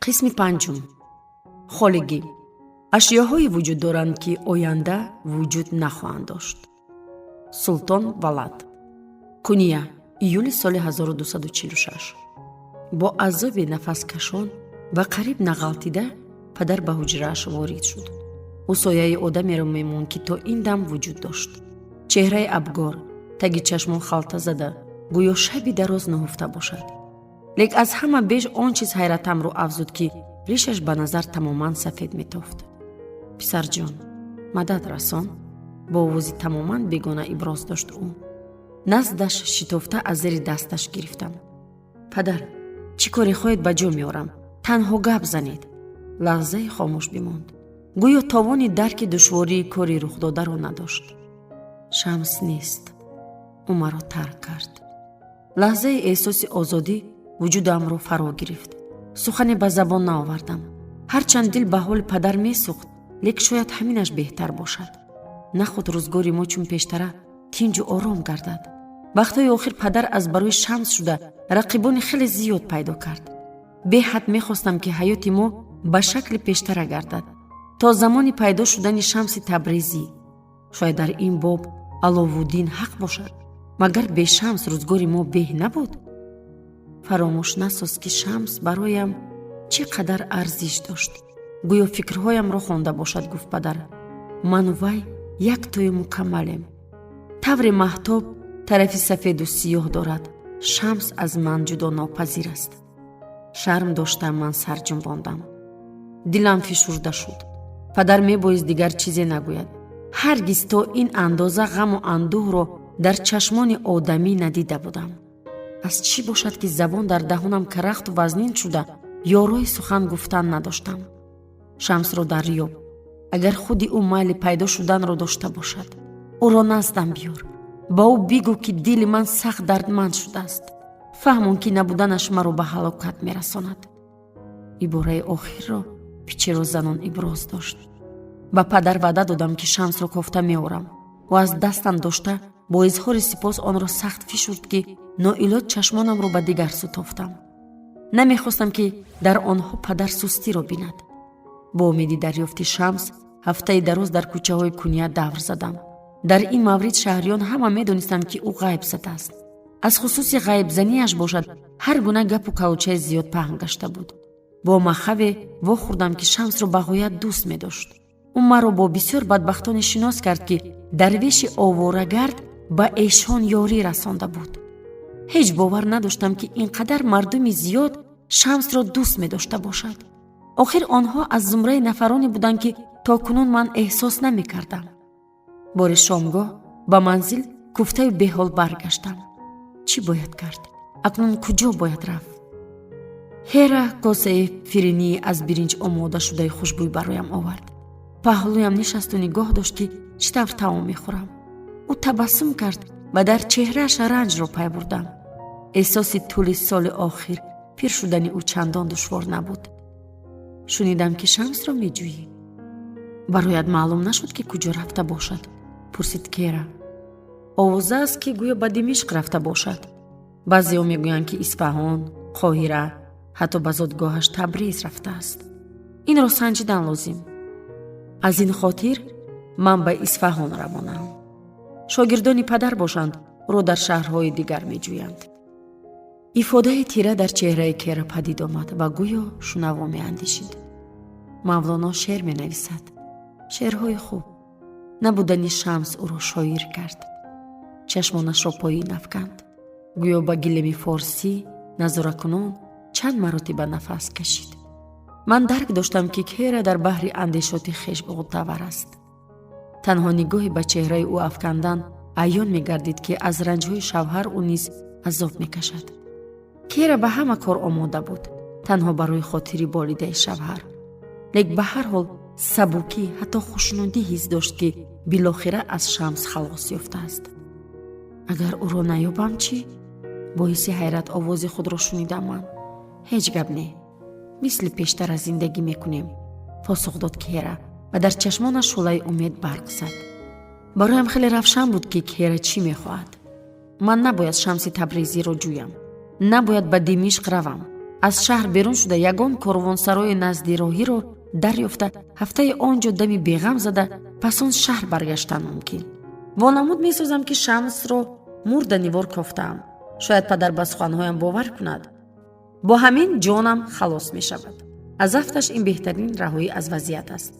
Қисми панҷум. Холигӣ. Ашёҳое вуҷуд доранд, ки оянда вуҷуд нахоҳанд дошт. Султон Валад. Куния, июли соли 1246. Бо азоби нафаскашон ва қариб нағалтида падар ба ҳуҷрааш ворид шуд. Ӯ сояи одамеро мемонд, ки то ин дам вуҷуд дошт. Чеҳраи абгор, таги чашмон халта зада, гӯё шаби дароз нуҳуфта бошад. Лек аз ҳама беш он чиз ҳайратамро афзуд, ки ришаш ба назар тамоман сафед метофт. «Писарҷон, мадад расон», бо овози тамоман бегона иброз дошт ӯ. Наздаш шитофта аз зери дасташ гирифтам. «Падар, чӣ коре хоҳед, ба ҷо меорам, танҳо гап занед». Лаҳзае хомӯш бимонд, гӯё товони дарки душвории кори рухдодаро надошт. «Шамс нест, ӯ маро тарк кард». Лаҳзаи эҳсоси озодӣ вуҷудамро фаро гирифт. Сухане ба забон наовардам. Ҳарчанд дил ба ҳоли падар месӯхт, лек шояд ҳаминаш беҳтар бошад. Нахуд рӯзгори мо чун пештара тинҷу ором гардад. Вақтҳои охир падар аз барои Шамс шуда рақибони хеле зиёд пайдо кард. Беҳад мехостам, ки ҳаёти мо ба шакли пештара гардад, то замони пайдо шудани Шамси Табрезӣ. Шояд дар ин боб Аловуддин ҳақ бошад. Магар бе Шамс рӯзгори мо беҳ набуд? Фаромӯш насоз, ки Шамс бароям чӣ қадар арзиш дошт. Гӯё фикрҳоямро хонда бошад, гуфт падар: «Ману вай як тою мукаммалем. Тавре маҳтоб тарафи сафеду сиёҳ дорад, Шамс аз ман ҷудонопазир аст». Шарм доштам, ман сар ҷунбондам. Дилам фишурда шуд. Падар мебоист дигар чизе нагӯяд. Ҳаргиз то ин андоза ғаму андӯҳро дар чашмони одамӣ надида будам. Аз чӣ бошад, ки забон дар даҳонам карахту вазнин шуда, ёрои сухан гуфтан надоштам. «Шамсро дарёб, агар худи ӯ майли пайдо шуданро дошта бошад. Ӯро наздам биёр. Ба ӯ бигӯ, ки дили ман сахт дардманд шудааст. Фаҳмон, ки набуданаш маро ба ҳалокат мерасонад». Ибораи охирро пичиро занон иброз дошт. Ба падар ваъда додам, ки Шамсро кофта меорам. Ӯ аз дастам дошта, бо изҳори сипос онро сахт фишурд, ки ноилоҷ чашмонамро ба дигар сӯ тофтам. Намехостам, ки дар онҳо падар сустиро бинад. Бо умеди дарёфти Шамс ҳафтаи дароз дар кӯчаҳои Куния давр задам. Дар ин маврид шаҳриён ҳама медонистанд, ки ӯ ғайб задааст. Аз хусуси ғайбзанияш бошад, ҳар гуна гапу калучаи зиёд паҳн гашта буд. Бо махаве вохӯрдам, ки Шамсро ба ғоят дӯст медошт. Ӯ маро бо бисёр бадбахтоне шинос кард, ки дарвеши оворагард ба эшон ёрӣ расонда буд. Ҳеҷ бовар надоштам, ки ин қадар мардуми зиёд Шамсро дӯст медошта бошад. Охир онҳо аз зумраи нафароне буданд, ки то кунун ман эҳсос намекардам. Бори шомгоҳ ба манзил куфтаю беҳол баргаштам. Чӣ бояд кард? Акнун куҷо бояд рафт? Ҳера косаи фиринии аз биринҷ омода шудаи хушбӯй бароям овард. Паҳлӯям нишасту нигоҳ дошт, ки чӣ тавр таом мехӯрам. Ӯ табассум кард ва дар чеҳрааш ранҷро пай бурдам. Эҳсоси тӯли соли охир пир шудани ӯ чандон душвор набуд. «Шунидам, ки Шамсро меҷӯӣ. Бароят маълум нашуд, ки куҷо рафта бошад?» — пурсид Кера. «Овоза аст, ки гӯё ба Димишқ рафта бошад. Баъзеҳо мегӯянд, ки Исфаҳон, Қоҳира, ҳатто ба зодгоҳаш Табриз рафтааст. Инро санҷидан лозим. Аз ин хотир ман ба Исфаҳон равонаам. Шогирдони падар бошанд, ӯро дар шаҳрҳои дигар меҷӯянд». Ифодаи тира дар чеҳраи Кера падид омад ва гӯё шунаво меандешид. «Мавлоно шеър менависад, шеърҳои хуб. Набудани Шамс ӯро шоир кард». Чашмонашро поин афканд, гӯё ба гилеми форсӣ назоракунон чанд маротиба нафас кашид. Ман дарк доштам, ки Кера дар баҳри андешоти хеш ғӯтавар аст. Танҳо нигоҳе ба чеҳраи ӯ афкандан аён мегардид, ки аз ранҷҳои шавҳар ӯ низ азоб мекашад. Кера ба ҳама кор омода буд, танҳо барои хотири болидаи шавҳар. Лек ба ҳар ҳол сабукӣ, ҳатто хушнудӣ ҳис дошт, ки билохира аз Шамс халос ёфтааст. «Агар ӯро наёбам чӣ?» — бо ҳисси ҳайрат овози худро шунидам ман. «Ҳеҷ гап не, мисли пештара зиндагӣ мекунем», — посух дод Кера ва дар чашмонаш шӯълаи умед барқ зад. Бароям хеле равшан буд, ки Кера чӣ мехоҳад. Ман набояд Шамси Табрезиро ҷӯям, набояд ба Димишқ равам. Аз шаҳр берун шуда, ягон корвонсарои назди роҳиро дарёфта, ҳафтаи он ҷо дами беғам зада, пас он шаҳр баргаштан мумкин. Вонамуд месозам, ки Шамсро мурданивор кофтаам. Шояд падар ба суханҳоям бовар кунад. Бо ҳамин ҷонам халос мешавад. Аз афташ ин беҳтарин раҳоӣ аз вазъият аст,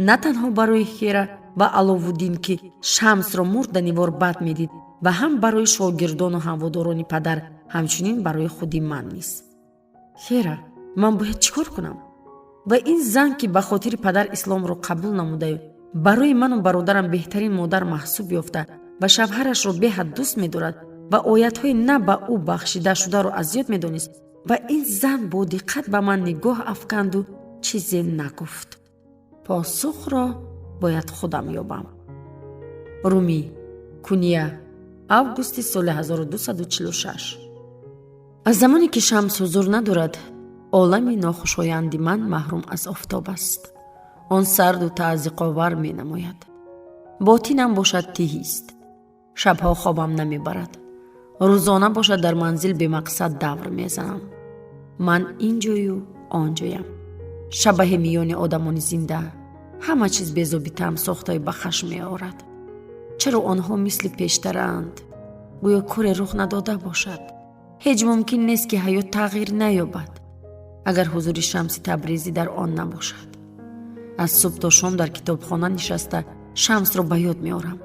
на танҳо барои Хера ва Аловуддин, ки Шамсро мурданивор бад медид, ва ҳам барои шогирдону ҳамводорони падар, ҳамчунин барои худи ман низ. Хера, ман бояд чӣ кор кунам? Ва ин зан, ки ба хотири падар исломро қабул намудаю барои ману бародарам беҳтарин модар маҳсуб ёфта ва шавҳарашро беҳад дӯст медорад ва оятҳои на ба ӯ бахшида шударо аз ёд медонист, ва ин зан бо диққат ба ман нигоҳ афканду чизе нагуфт. Посухро бояд худам ёбам. Румӣ, Куния, августи соли 1246. Аз замоне ки Шамс ҳузур надорад, олами нохушоянди ман маҳрум аз офтоб аст. Он сарду таъзиқовар менамояд. Ботинам бошад тиҳист. Шабҳо хобам намебарад. Рӯзона бошад дар манзил бемақсад давр мезанам. Ман ин ҷою он ҷоям, шабаҳи миёни одамони зинда. Ҳама чиз безобитаам сохтаи ба хашм меорад. Чаро онҳо мисли пештараанд, гӯё коре рух надода бошад? Ҳеҷ мумкин нест, ки ҳаёт тағйир наёбад, агар ҳузури Шамси Табрезӣ дар он набошад. Аз субҳ то шом дар китобхона нишаста, Шамсро ба ёд меорам.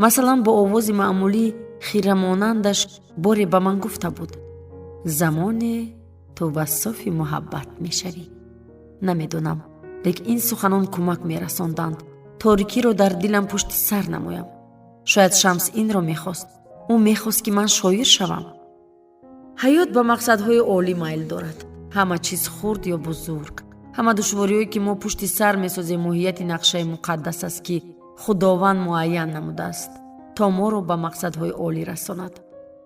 Масалан, бо овози маъмулии хирамонандаш боре ба ман гуфта буд: «Замоне ту вассофи муҳаббат мешавӣ». Намедонам, лек ин суханон кӯмак мерасонданд торикиро дар дилам пушти сар намоям. Шояд Шамс инро мехост. Ӯ мехост, ки ман шоир шавам. Ҳаёт ба мақсадҳои олӣ майл дорад. Ҳама чиз, хурд ё бузург, ҳама душвориҳое, ки мо пушти сар месозем, моҳияти нақшаи муқаддас аст, ки Худованд муайян намудааст, то моро ба мақсадҳои олӣ расонад.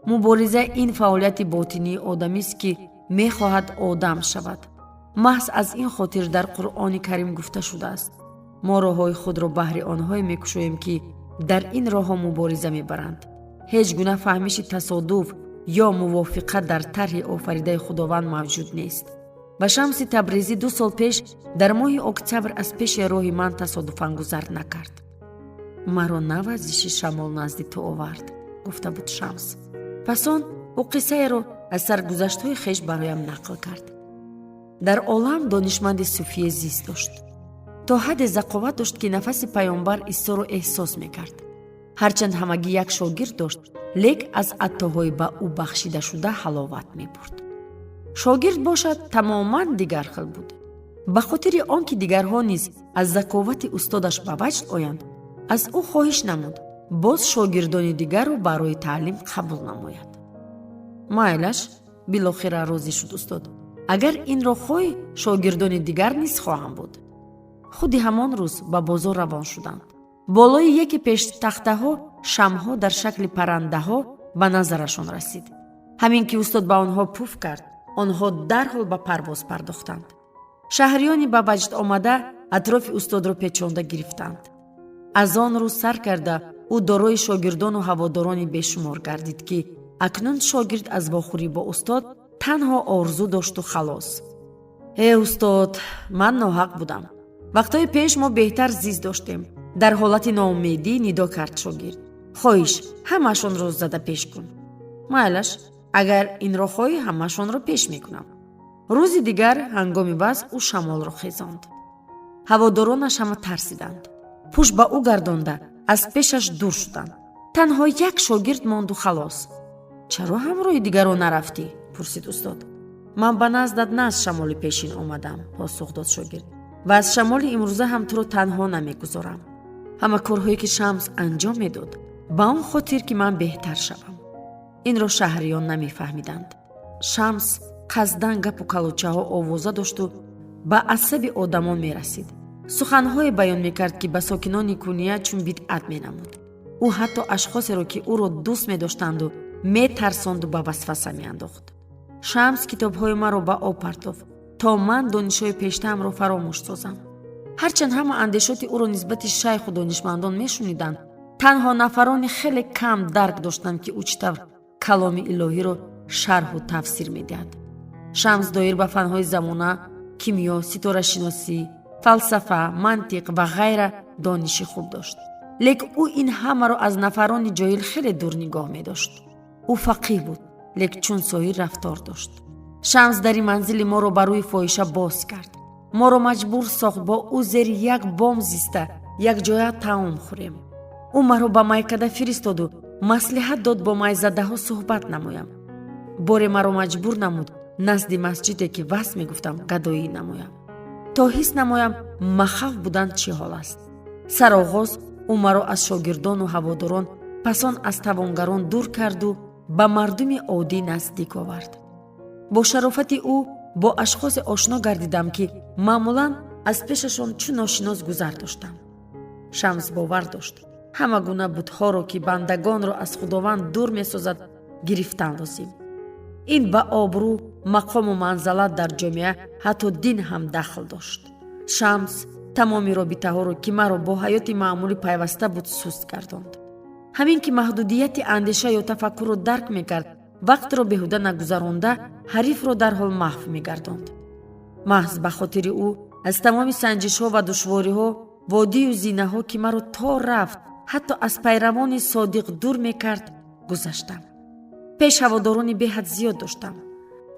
Мубориза ин фаъолияти ботинии одамист, ки мехоҳад одам шавад. Маҳз аз ин хотир дар Қуръони Карим гуфта шудааст: «Мо роҳҳои худро баҳри онҳое мекушоем, ки дар ин роҳҳо мубориза мебаранд». Ҳеҷ гуна фаҳмиши тасодуф ё мувофиқат дар тарҳи офаридаи Худованд мавҷуд нест. Ва Шамси Табрезӣ 2 сол пеш дар моҳи октябр аз пеши роҳи ман тасодуфан гузар накард. «Маро на вазиши шамол назди ту овард», гуфта буд Шамс. Пас он ӯ қиссаеро аз саргузаштҳои хеш бароям нақл кард. Дар олам донишманди суфие зист дошт. То ҳадде зақоват дошт, ки нафаси паёмбар Исоро эҳсос мекард. Ҳарчанд ҳамагӣ як шогирд дошт, лек аз атоҳои ба ӯ бахшидашуда ҳаловат мебурд. Шогирд бошад тамоман дигар хел буд. Ба хотири он ки дигарҳо низ аз заковати устодаш ба ваҷд оянд, аз ӯ хоҳиш намуд боз шогирдони дигарро барои таълим қабул намояд. «Майлаш», билохира розӣ шуд устод, «агар инро хоҳӣ, шогирдони дигар низ хоҳам буд». Худи ҳамон рӯз ба бозор равон шуданд. Болои яке пештахтаҳо шамҳо дар шакли паррандаҳо ба назарашон расид. Ҳамин ки устод ба онҳо пуф кард, онҳо дарҳол ба парвоз пардохтанд. Шаҳриёни ба ваҷд омада атрофи устодро печонда гирифтанд. Аз он рӯз сар карда, ӯ дорои шогирдону ҳаводорони бешумор гардид, ки акнун шогирд аз вохӯрӣ бо устод танҳо орзу дошту халос. «Э устод, ман ноҳақ будам. Вақтҳои пеш мо беҳтар зист доштем», дар ҳолати ноумедӣ нидо кард шогирд. «Хоҳиш, ҳамаашонро зада пеш кун». «Майлаш, агар инро хоҳӣ, ҳамаашонро пеш мекунам». Рӯзи дигар ҳангоми вазъ ӯ шамолро хезонд. Ҳаводоронаш ҳама тарсиданд, пушт ба ӯ гардонда, аз пешаш дур шуданд. Танҳо як шогирд монду халос. «Чаро ҳамроҳи дигарон нарафтӣ?» пурсид устод. «Ман ба наздат на аз шамоли пешин омадам», посух дод шогирд, «ва аз шамоли имрӯза ҳам туро танҳо намегузорам. Ҳама корҳое, ки Шамс анҷом медод, ба он хотир, ки ман беҳтар шавам». Инро шаҳриён намефаҳмиданд. Шамс қасдан гапу калочаҳо овоза дошту ба асаби одамон мерасид. Суханҳое баён мекард, ки ба сокинони Куния чун бидъат менамуд. Ӯ ҳатто ашхосеро, ки ӯро дӯст медоштанду, метарсонду ба васваса меандохт. Шамс китобҳои маро ба об партофт, то ман донишҳои пештаамро фаромӯш созам. Ҳарчанд ҳама андешоти ӯро нисбати шайху донишмандон мешуниданд, танҳо нафарони хеле кам дарк доштанд, ки ӯ чӣ тавр каломи илоҳиро шарҳу тафсир медиҳад. Шамс доир ба фанҳои замона, кимиё, ситорашиносӣ, фалсафа, мантиқ ва ғайра дониши хуб дошт. Лек ӯ ин ҳамаро аз нафарони ҷоҳил хеле дур нигоҳ медошт. Ӯ фақиҳ буд, лек чун соҳир рафтор дошт. Шамс дари манзили моро ба рӯи фоҳиша боз кард. Моро маҷбур сохт бо ӯ зери як бом зиста, якҷоя таом хӯрем. Ӯ маро ба майкада фиристоду маслиҳат дод бо майзадаҳо суҳбат намоям. Боре маро маҷбур намуд назди масҷиде, ки ваъз мегуфтам, гадоӣ намоям, то ҳис намоям махаф будан чӣ ҳол аст. Сароғоз ӯ маро аз шогирдону ҳаводорон, пасон аз тавонгарон дур карду ба мардуми оддӣ наздик овард. Бо шарофати ӯ бо ашхосе ошно гардидам, ки маъмулан аз пешашон чун ношинос гузар доштам. Шамс бовар дошт, ҳама гуна бутҳоро, ки бандагонро аз Худованд дур месозад, гирифтан лозим. Ин ба обрӯ, мақому манзалат дар ҷомеа, ҳатто дин ҳам дахл дошт. Шамс тамоми робитаҳоро, ки маро бо ҳаёти маъмулӣ пайваста буд, суст гардонд. Ҳамин ки маҳдудияти андеша ё тафаккурро дарк мекард, вақтро беҳуда нагузаронда, ҳарифро дарҳол маҳв мегардонд. Маҳз ба хотири ӯ аз тамоми санҷишҳо ва душвориҳо, водию зинаҳо, ки маро то рафт ҳатто аз пайравони содиқ дур мекард, гузаштам. Пеш ҳаводорони беҳад зиёд доштам,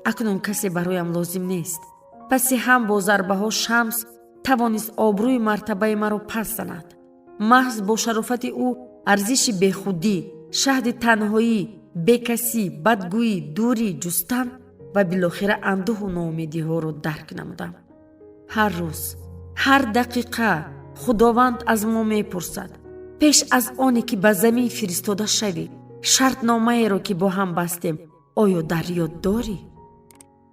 акнун касе бароям лозим нест. Паси ҳам бо зарбаҳо Шамс тавонист обрӯи мартабаи маро пас занад. Маҳз бо шарофати ӯ арзиши бехудӣ, шаҳди танҳоӣ, бекасӣ, бадгӯӣ, дурӣ ҷустан ва билохира андӯҳу ноумедиҳоро дарк намудам. Ҳар рӯз, ҳар дақиқа Худованд аз мо мепурсад: пеш аз оне ки ба замин фиристода шавӣ, шартномаеро, ки бо ҳам бастем, оё дар ёд дорӣ?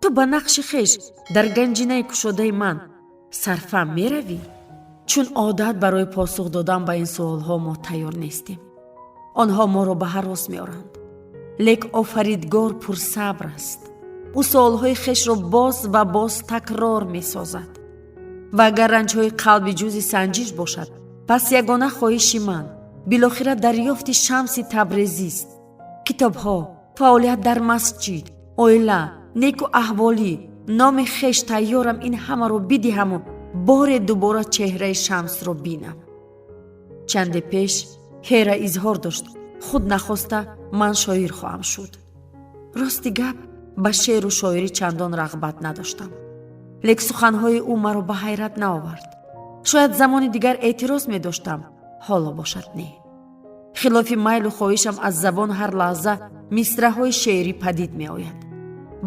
Ту ба нақши хеш дар ганҷинаи кушодаи ман сарфа меравӣ? Чун одат, барои посух додан ба ин суолҳо мо тайёр нестем. Онҳо моро ба ҳарос меоранд. Лек Офаридгор пурсабр аст. Ӯ суолҳои хешро боз ва боз такрор месозад. Ва агар ранҷҳои қалби ҷузъи санҷиш бошад, пас ягона хоҳиши ман билохира дарёфти Шамси Табрезист. Китобҳо, фаъолият дар масҷид, оила, неку аҳволӣ, номи хеш, тайёрам ин ҳамаро бидиҳаму боре дубора чеҳраи Шамсро бинам. Чанде пеш Ҳера изҳор дошт: худ нахоста ман шоир хоҳам шуд. Рости гап, ба шеъру шоирӣ чандон рағбат надоштам, лек суханҳои ӯ маро ба ҳайрат наовард. Шояд замони дигар эътироз медоштам, ҳоло бошад не. Хилофи майлу хоҳишам аз забон ҳар лаҳза мисраҳои шеърӣ падид меояд.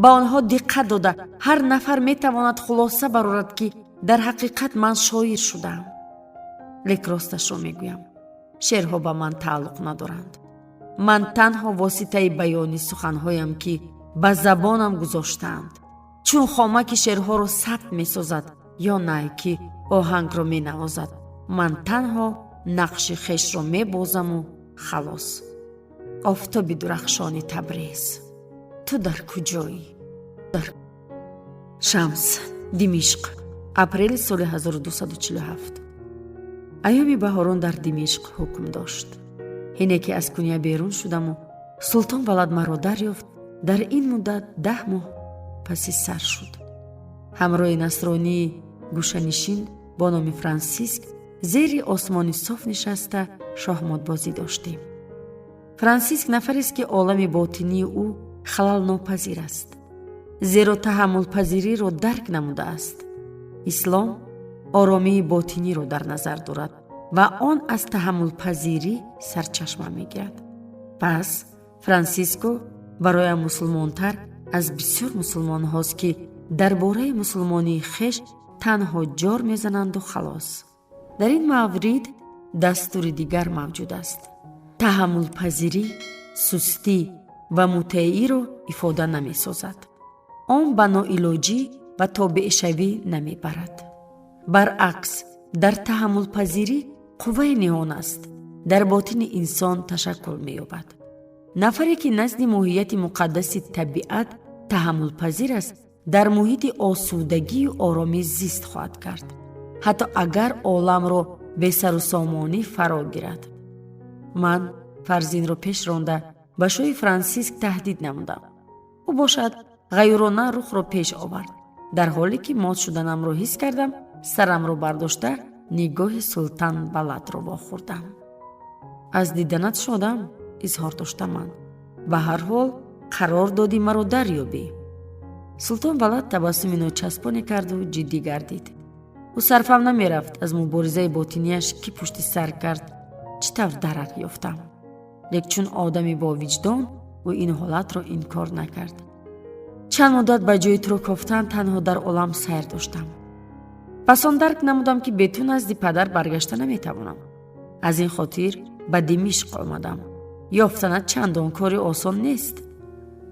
Ба онҳо диққат дода, ҳар нафар метавонад хулоса барорад, ки дар ҳақиқат ман шоир шудаам. Лек росташро мегӯям, шеърҳо ба ман тааллуқ надоранд. Ман танҳо воситаи баёни суханҳоям, ки ба забонам гузоштаанд. Чун хомаки шеърҳоро сабт месозад ё най ки оҳангро менавозад, ман танҳо нақши хешро мебозаму халос. Офтоби дурахшони Табрез, ту дар куҷоӣ? Дар Шамс, Димишқ, апрели соли 1247. Айёми баҳорон дар Димишқ ҳукм дошт. Ҳине ки аз куния берун шудаму Султон Валад маро дарёфт, дар ин муддат 10 моҳ паси сар шуд. Ҳамроҳи насронии гӯшанишин бо номи Франсиск зери осмони соф нишаста шоҳмотбозӣ доштем. Франсиск нафарест, ки олами ботинии ӯ халалнопазир аст, зеро таҳаммулпазириро дарк намудааст. Ислом оромии ботиниро дар назар дорад ва он аз таҳаммулпазирӣ сарчашма мегирад. Пас Франсиско бароям мусулмонтар аз бисёр мусулмонҳост, ки дар бораи мусулмонии хеш танҳо ҷор мезананду халос. Дар ин маврид дастури дигар мавҷуд аст: таҳаммулпазирӣ сустӣ ва мутеиро ифода намесозад, он ба ноилоҷӣ ва тобеъшавӣ намебарад. Баръакс, дар таҳаммулпазирӣ қувваи ниҳон аст, дар ботини инсон ташаккул меёбад. Нафаре, ки назди моҳияти муқаддаси табиат таҳаммулпазир аст, дар муҳити осудагию оромӣ зист хоҳад кард, ҳатто агар оламро бесарусомонӣ фаро гирад. Ман фарзинро пеш ронда, ба шоҳи Франсиск таҳдид намудам. Ӯ бошад Ғайюрона рухро пеш овард. Дар ҳоле ки мот шуданамро ҳис кардам, сарамро бардошта нигоҳи Султан Валадро вохӯрдам. Аз диданат шодам, изҳор дошта ман. Ба ҳар ҳол қарор додӣ маро дарёбӣ. Султон Валад табассуми ночаспоне карду ҷиддӣ гардид. Ӯ сарфам намерафт аз муборизаи ботинияш, ки пушти сар кард чӣ тавр дарак ёфтам. Лек чун одами бовиҷдон, ӯ ин ҳолатро инкор накард. Чанд муддат ба ҷои туро кофтан танҳо дар олам сайр доштам. Пас он дарк намудам, ки бе ту назди падар баргашта наметавонам. Аз ин хотир ба Димишқ омадам. Ёфтанат чандон кори осон нест.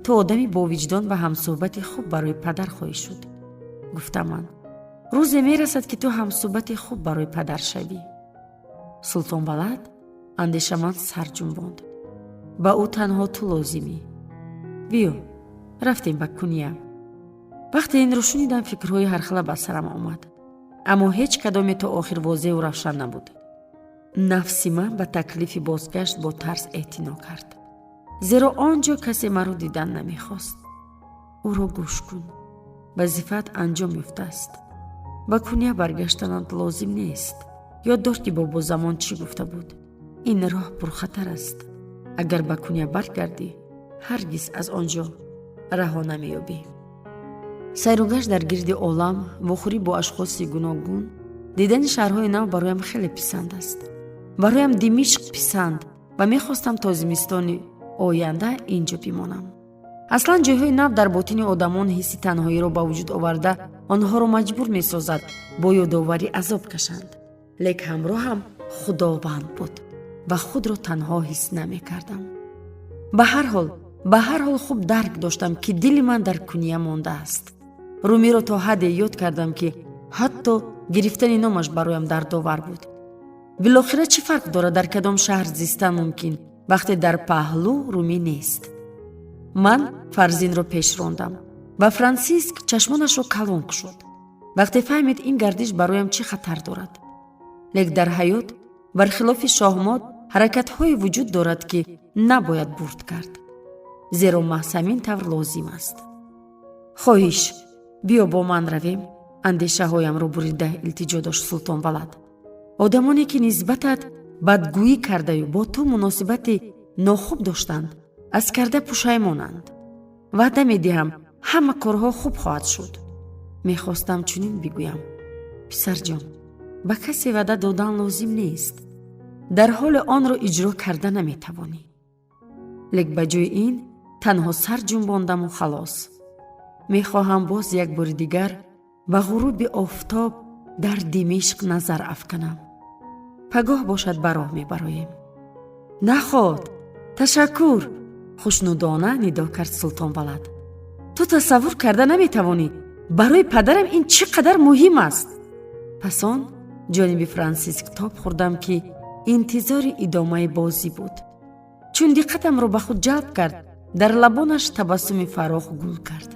Ту одами бовиҷдон ва ҳамсӯҳбати хуб барои падар хоҳӣ шуд, гуфтам ман. Рӯзе мерасад, ки ту ҳамсӯҳбати хуб барои падар шавӣ. Султон Валад андешаманд сар ҷунбонд. Ба ӯ танҳо ту лозимӣ. Биё, рафтем ба Куния. Вақте инро шунидам, фикрҳои ҳархела ба сарам омад, аммо ҳеҷ кадоме то охир возеҳу равшан набуд. Нафси ман ба таклифи бозгашт бо тарс эътино кард, зеро он ҷо касе маро дидан намехост. Ӯро гӯш кун, вазифаат анҷом ёфтааст, ба Куния баргаштанат лозим нест. Ёд дор, ки Бобозамон чӣ гуфта буд: ин роҳ пурхатар аст. Агар ба Куния баргардӣ, ҳаргиз аз он ҷо раҳо намеёбӣ. Сайругашт дар гирди олам, вохӯрӣ бо ашхоси гуногун, дидани шаҳрҳои нав бароям хеле писанд аст. Бароям Димишқ писанд ва мехостам то зимистони оянда ин ҷо бимонам. Аслан ҷойҳои нав дар ботини одамон ҳисси танҳоиро ба вуҷуд оварда, онҳоро маҷбур месозад бо ёдоварӣ азоб кашанд. Лек ҳамроҳам Худованд буд ва худро танҳо ҳис намекардам. Ба ҳар ҳол хуб дарк доштам, ки дили ман дар Куния мондааст. Румиро то ҳадде ёд кардам, ки ҳатто гирифтани номаш бароям дардовар буд. Билохира чӣ фарқ дорад, дар кадом шаҳр зистан мумкин, вақте дар паҳлӯ Румӣ нест? Ман Фарзинро пеш рондам ва Франсиск чашмонашро калон кушод, вақте фаҳмид, ин гардиш бароям чӣ хатар дорад. Лек дар ҳаёт, бархилофи шоҳмот, ҳаракатҳое вуҷуд дорад, ки набояд бурд кард, зеро маҳз ҳамин тавр лозим аст. Хоҳиш, биё бо ман равем, андешаҳоямро бурида илтиҷо дошт Султон Валад. Одамоне ки нисбатат бадгӯӣ кардаю бо ту муносибати нохуб доштанд, аз карда пушаймонанд. Ваъда медиҳам, ҳама корҳо хуб хоҳад шуд. Мехостам чунин бигӯям: писарҷон, ба касе ваъда додан лозим нест, дар ҳоле онро иҷро карда наметавонӣ. Лек ба ҷои ин танҳо сар ҷунбондаму халос. Мехоҳам боз як бори дигар ба ғуруби офтоб дар Димишқ назар афканам. Пагоҳ бошад, ба роҳ мебароем. Наход, ташаккур, хушнудона нидо кард Султон Валад. Ту тасаввур карда наметавонӣ, барои падарам ин чӣ қадар муҳим аст. Пас он ҷониби Франсиск тоб хӯрдам, ки интизори идомаи бозӣ буд. Чун диққатамро ба худ ҷалб кард, дар лабонаш табассуми фарох гул кард.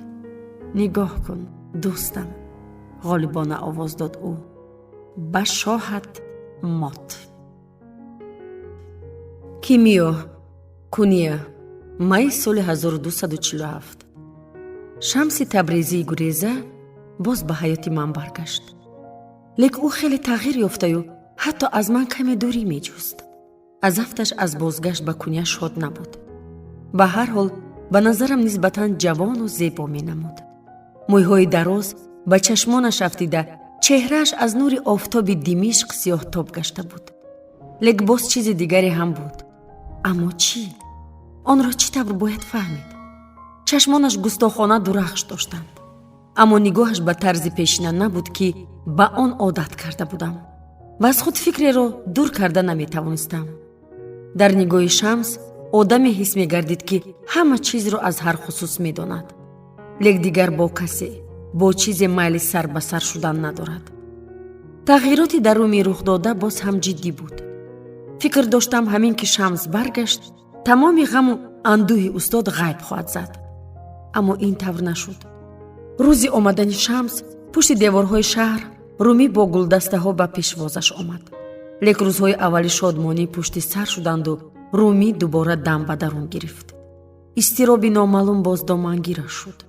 Нигоҳ кун, дӯстам, ғолибона овоз дод ӯ, ба шоҳат мот. Кимиё, Куния, майи соли 1247. Шамси Табрезии гуреза боз ба ҳаёти ман баргашт, лек ӯ хеле тағйир ёфтаю ҳатто аз ман каме дурӣ меҷуст. Аз афташ аз бозгашт ба Куния шод набуд. Ба ҳар ҳол, ба назарам нисбатан ҷавону зебо менамуд. Мӯйҳои дароз ба чашмонаш афтида, чеҳрааш аз нури офтоби Димишқ сиёҳтоб гашта буд. Лек боз чизи дигаре ҳам буд. Аммо чӣ? Онро чӣ тавр бояд фаҳмид? Чашмонаш густохона дурахш доштанд, аммо нигоҳаш ба тарзи пешина набуд, ки ба он одат карда будам ва аз худ фикреро дур карда наметавонистам. Дар нигоҳи Шамс одаме ҳис мегардид, ки ҳама чизро аз ҳар хусус медонад, лек дигар бо касе, бо чизе майли сар ба сар шудан надорад. Тағйироти дар Румӣ рухдода боз ҳам ҷиддӣ буд. Фикр доштам, ҳамин ки Шамс баргашт, тамоми ғаму андӯҳи устод ғайб хоҳад зад, аммо ин тавр нашуд. Рӯзи омадани Шамс пушти деворҳои шаҳр Румӣ бо гулдастаҳо ба пешвозаш омад. Лек рӯзҳои аввали шодмонӣ пушти сар шуданду Румӣ дубора дам ба дарун гирифт. Изтироби номаълум боз домангираш шуд.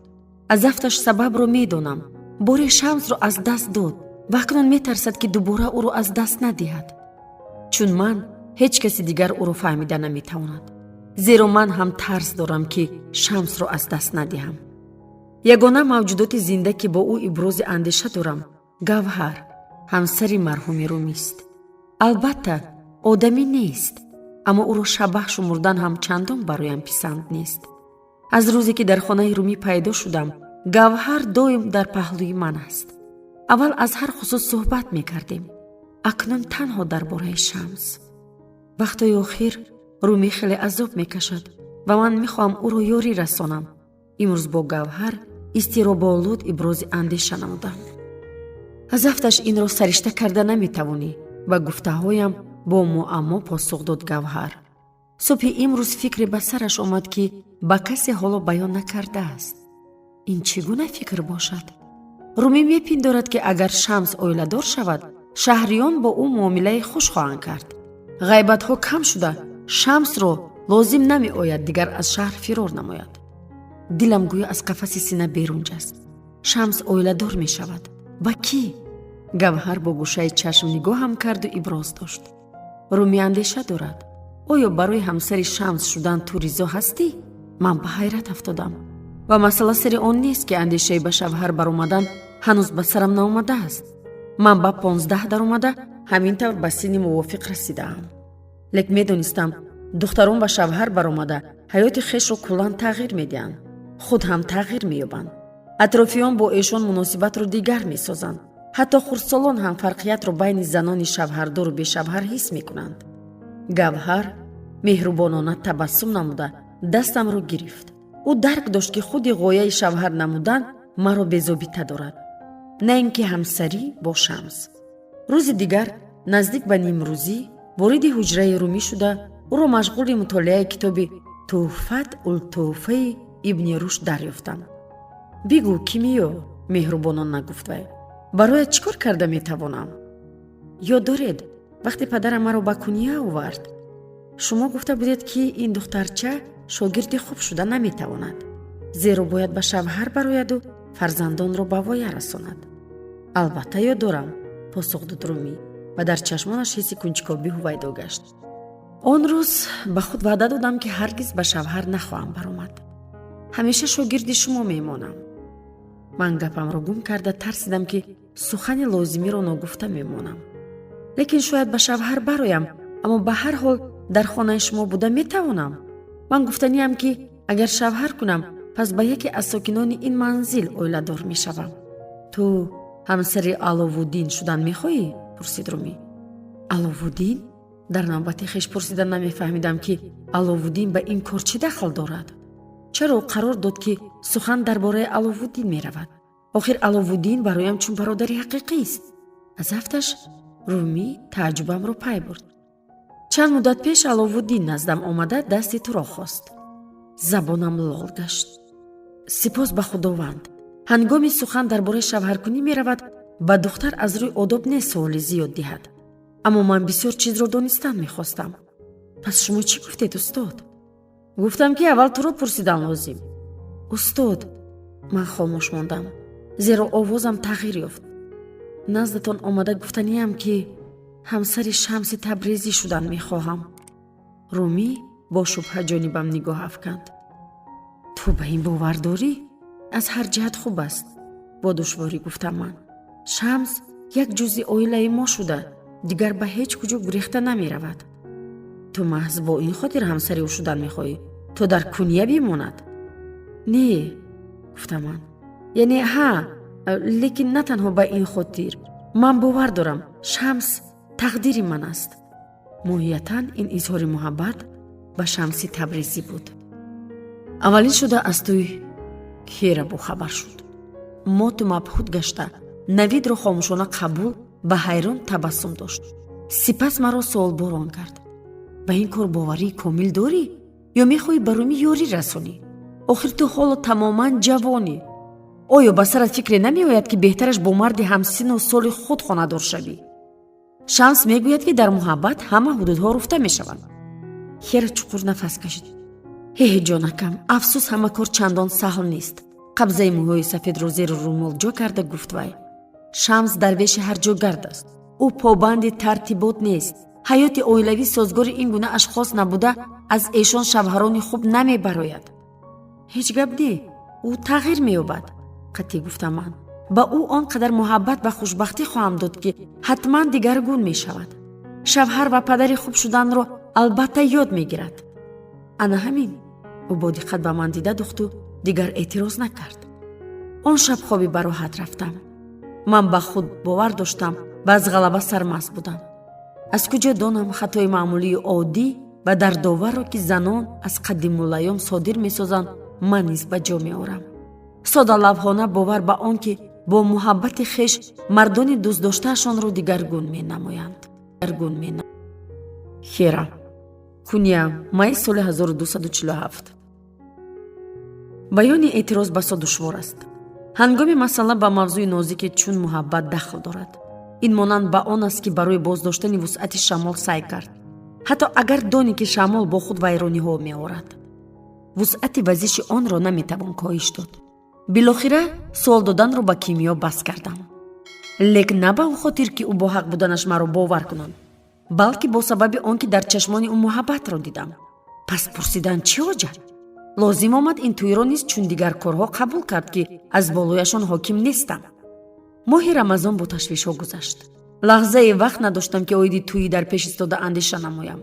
Аз афташ сабабро медонам. Боре Шамсро аз даст дод ва акнун метарсад, ки дубора ӯро аз даст надиҳад. Чун ман ҳеҷ каси дигар ӯро фаҳмида наметавонад, зеро ман ҳам тарс дорам, ки Шамсро аз даст надиҳам. Ягона мавҷудоти зинда, ки бо ӯ ибрози андеша дорам, Гавҳар, ҳамсари марҳуми Румист. Албатта, одамӣ нест, аммо ӯро шабаҳ шумурдан ҳам чандон бароям писанд нест. Аз рӯзе, ки дар хонаи Румӣ пайдо шудам, Гавҳар доим дар паҳлӯи ман аст. Аввал аз ҳар хусус суҳбат мекардем, акнун танҳо дар бораи Шамс. Вақтҳои охир Румӣ хеле азоб мекашад ва ман мехоҳам ӯро ёрӣ расонам. Имрӯз бо Гавҳар изтироболуд ибрози андеша намудам. Аз афташ инро саришта карда наметавонӣ, ба гуфтаҳоям бо муаммо посух дод Гавҳар. Субҳи имрӯз фикре ба сараш омад, ки ба касе ҳоло баён накардааст. Ин чӣ гуна фикр бошад? Румӣ мепиндорад, ки агар Шамс оиладор шавад, шаҳриён бо ӯ муомилаи хуш хоҳанд кард, ғайбатҳо кам шуда, Шамсро лозим намеояд дигар аз шаҳр фирор намояд. Дилам гӯё аз қафаси сина берун ҷаст. Шамс оиладор мешавад? Ба кӣ? Гавҳар бо гӯшаи чашм нигоҳам карду иброз дошт: Румӣ андеша дорад. Оё барои ҳамсари Шамс шудан ту ризо ҳастӣ? Ман ба ҳайрат афтодам. Ва масъала сари он нест, ки андешаи ба шавҳар баромадан ҳанӯз ба сарам наомадааст. Ман ба 15 даромада, ҳамин тавр ба синни мувофиқ расидаам. Лек медонистам, духтарон ба шавҳар баромада ҳаёти хешро куллан тағйир медиҳанд, худ ҳам тағйир меёбанд, атрофиён бо эшон муносибатро дигар месозанд, ҳатто хурдсолон ҳам фарқиятро байни занони шавҳардору бешавҳар ҳис мекунанд. Гавҳар меҳрубонона табассум намуда, дастамро гирифт. Ӯ дарк дошт, ки худи ғояи шавҳар намудан маро безобита дорад, на ин ки ҳамсарӣ бо Шамс. Рӯзи дигар наздик ба нимрӯзӣ вориди ҳуҷраи Румӣ шуда, ӯро машғули мутолиаи китоби Туҳфат ул-Туҳфаи Ибни Рушд дарёфтам. Бигӯ, Кимиё, меҳрубонона гуфт вай, бароят чӣ кор карда метавонам? Ёд доред, вақте падарам маро ба Куния овард, шумо гуфта будед, ки ин духтарча шогирди хуб шуда наметавонад, зеро бояд ба шавҳар барояду фарзандонро ба воя расонад. Албатта, ёд дорам, посух дод Румӣ ва дар чашмонаш ҳисси кунҷкобӣ ҳувайдо гашт. Он рӯз ба худ ваъда додам, ки ҳаргиз ба шавҳар нахоҳам баромад, ҳамеша шогирди шумо мемонам. Ман гапамро гум карда, тарсидам, ки сухани лозимиро ногуфта мемонам. Лекин шояд ба шавҳар бароям, аммо ба ҳар ҳол дар хонаи шумо буда метавонам. Ман гуфтаниам, ки агар шавҳар кунам, пас ба яке аз сокинони ин манзил оиладор мешавам. Ту ҳамсари Аловуддин шудан мехоҳӣ? Пурсид Румӣ. Аловуддин? Дар навбати хеш пурсида намефаҳмидам, ки Аловуддин ба ин кор чӣ дахл дорад. Чаро қарор дод, ки сухан дар бораи Аловуддин меравад? Охир Аловуддин бароям чун бародари ҳақиқист. Аз афташ Румӣ тааҷҷубамро пай бурд. Чанд муддат пеш Аловуддин наздам омада, дасти туро хост. Забонам лол гашт. Сипос ба Худованд. Ҳангоми сухан дар бораи шавҳаркунӣ меравад, ба духтар аз рӯи одоб не суоли зиёд диҳад, аммо ман бисёр чизро донистан мехостам. Пас шумо чӣ гуфтед, устод? Гуфтам, ки аввал туро пурсидан лозим. Устод, ман хомӯш мондам, зеро овозам тағйир ёфт. Наздатон омада гуфтаниям, ки ҳамсари Шамси Табрезӣ шудан мехоҳам. Румӣ бо шубҳа ҷонибам нигоҳ афканд. Ту ба ин бовар дорӣ? Аз ҳар ҷиҳат хуб аст, бо душворӣ гуфтам ман. Шамс як ҷузъи оилаи мо шуда, дигар ба ҳеҷ куҷо гурехта намеравад. Ту маҳз бо ин хотир ҳамсари ӯ шудан мехоҳӣ, то дар Куния бимонад? Не, гуфтам ман, яъне ҳа, лекин на танҳо ба ин хотир. Ман бовар дорам, Шамс тақдири ман аст. Моҳиятан ин изҳори муҳаббат ба Шамси Табрезӣ буд. Аввалин шуда аз тӯй Хера бохабар шуд. Моту мабҳут гашта, навидро хомӯшона қабул ба ҳайрон табассум дошт. Сипас маро суолборон кард: ба ин кор боварии комил дорӣ ё мехоҳӣ ба Румӣ ёрӣ расонӣ? Охир ту ҳоло тамоман ҷавонӣ. Оё ба сарат фикре намеояд, ки беҳтараш бо марди ҳамсину соли худ хонадор шавӣ? Шамс мегӯяд, ки дар муҳаббат ҳама ҳудудҳо руфта мешаванд. Хера чуқур нафас кашид. Ҳе, ҷонакам, афсӯс, ҳама кор чандон саҳл нест. Қабзаи мӯйҳои сафедро зери румол ҷо карда гуфт вай. Шамс дарвеши ҳарҷогард аст. Ӯ побанди тартибот нест. Ҳаёти оилавӣ созгори ин гуна ашхос набуда, аз эшон шавҳарони хуб намебарояд. Ҳеҷ гап не, ӯ тағйир меёбад, қатъӣ гуфтам ман. Ба ӯ он қадар муҳаббат ва хушбахтӣ хоҳам дод, ки ҳатман дигаргун мешавад. Шавҳар ва падари хуб шуданро албатта ёд мегирад. Ана ҳамин. Ӯ бо диққат ба ман дида духту дигар эътироз накард. Он шаб хоби бароҳат рафтам. Ман ба худ бовар доштам ва аз ғалаба сармаст будам. Аз куҷо донам хатои маъмулию оддӣ ва дардоварро, ки занон аз қадимулайём содир месозанд, ман низ ба ҷо меорам. Содалавҳона бовар ба он, ки бо муҳаббати хеш мардони дӯстдоштаашонро дигаргун менамоянд. Хера, Куния, майи соли 1247. Баёни эътироз басо душвор аст, ҳангоми масъала ба мавзӯи нозике чун муҳаббат дахл дорад. Ин монанд ба он аст, ки барои боздоштани вусъати шамол сай кард, ҳатто агар донӣ, ки шамол бо худ вайрониҳо меорад. Вусъати вазиши онро наметавон коҳиш дод. Билохира суол доданро ба Кимиё бас кардам, лек на ба он хотир, ки ӯ бо ҳақ буданаш маро бовар кунад, балки бо сабаби он, ки дар чашмони ӯ муҳаббатро дидам. Пас пурсидан чӣ ҳоҷат? Лозим омад ин тӯйро низ чун дигар корҳо қабул кард, ки аз болояшон ҳоким нестам. Моҳи Рамазон бо ташвишҳо гузашт. Лаҳзае вақт надоштам, ки оиди тӯйӣ дар пеш истода андеша намоям.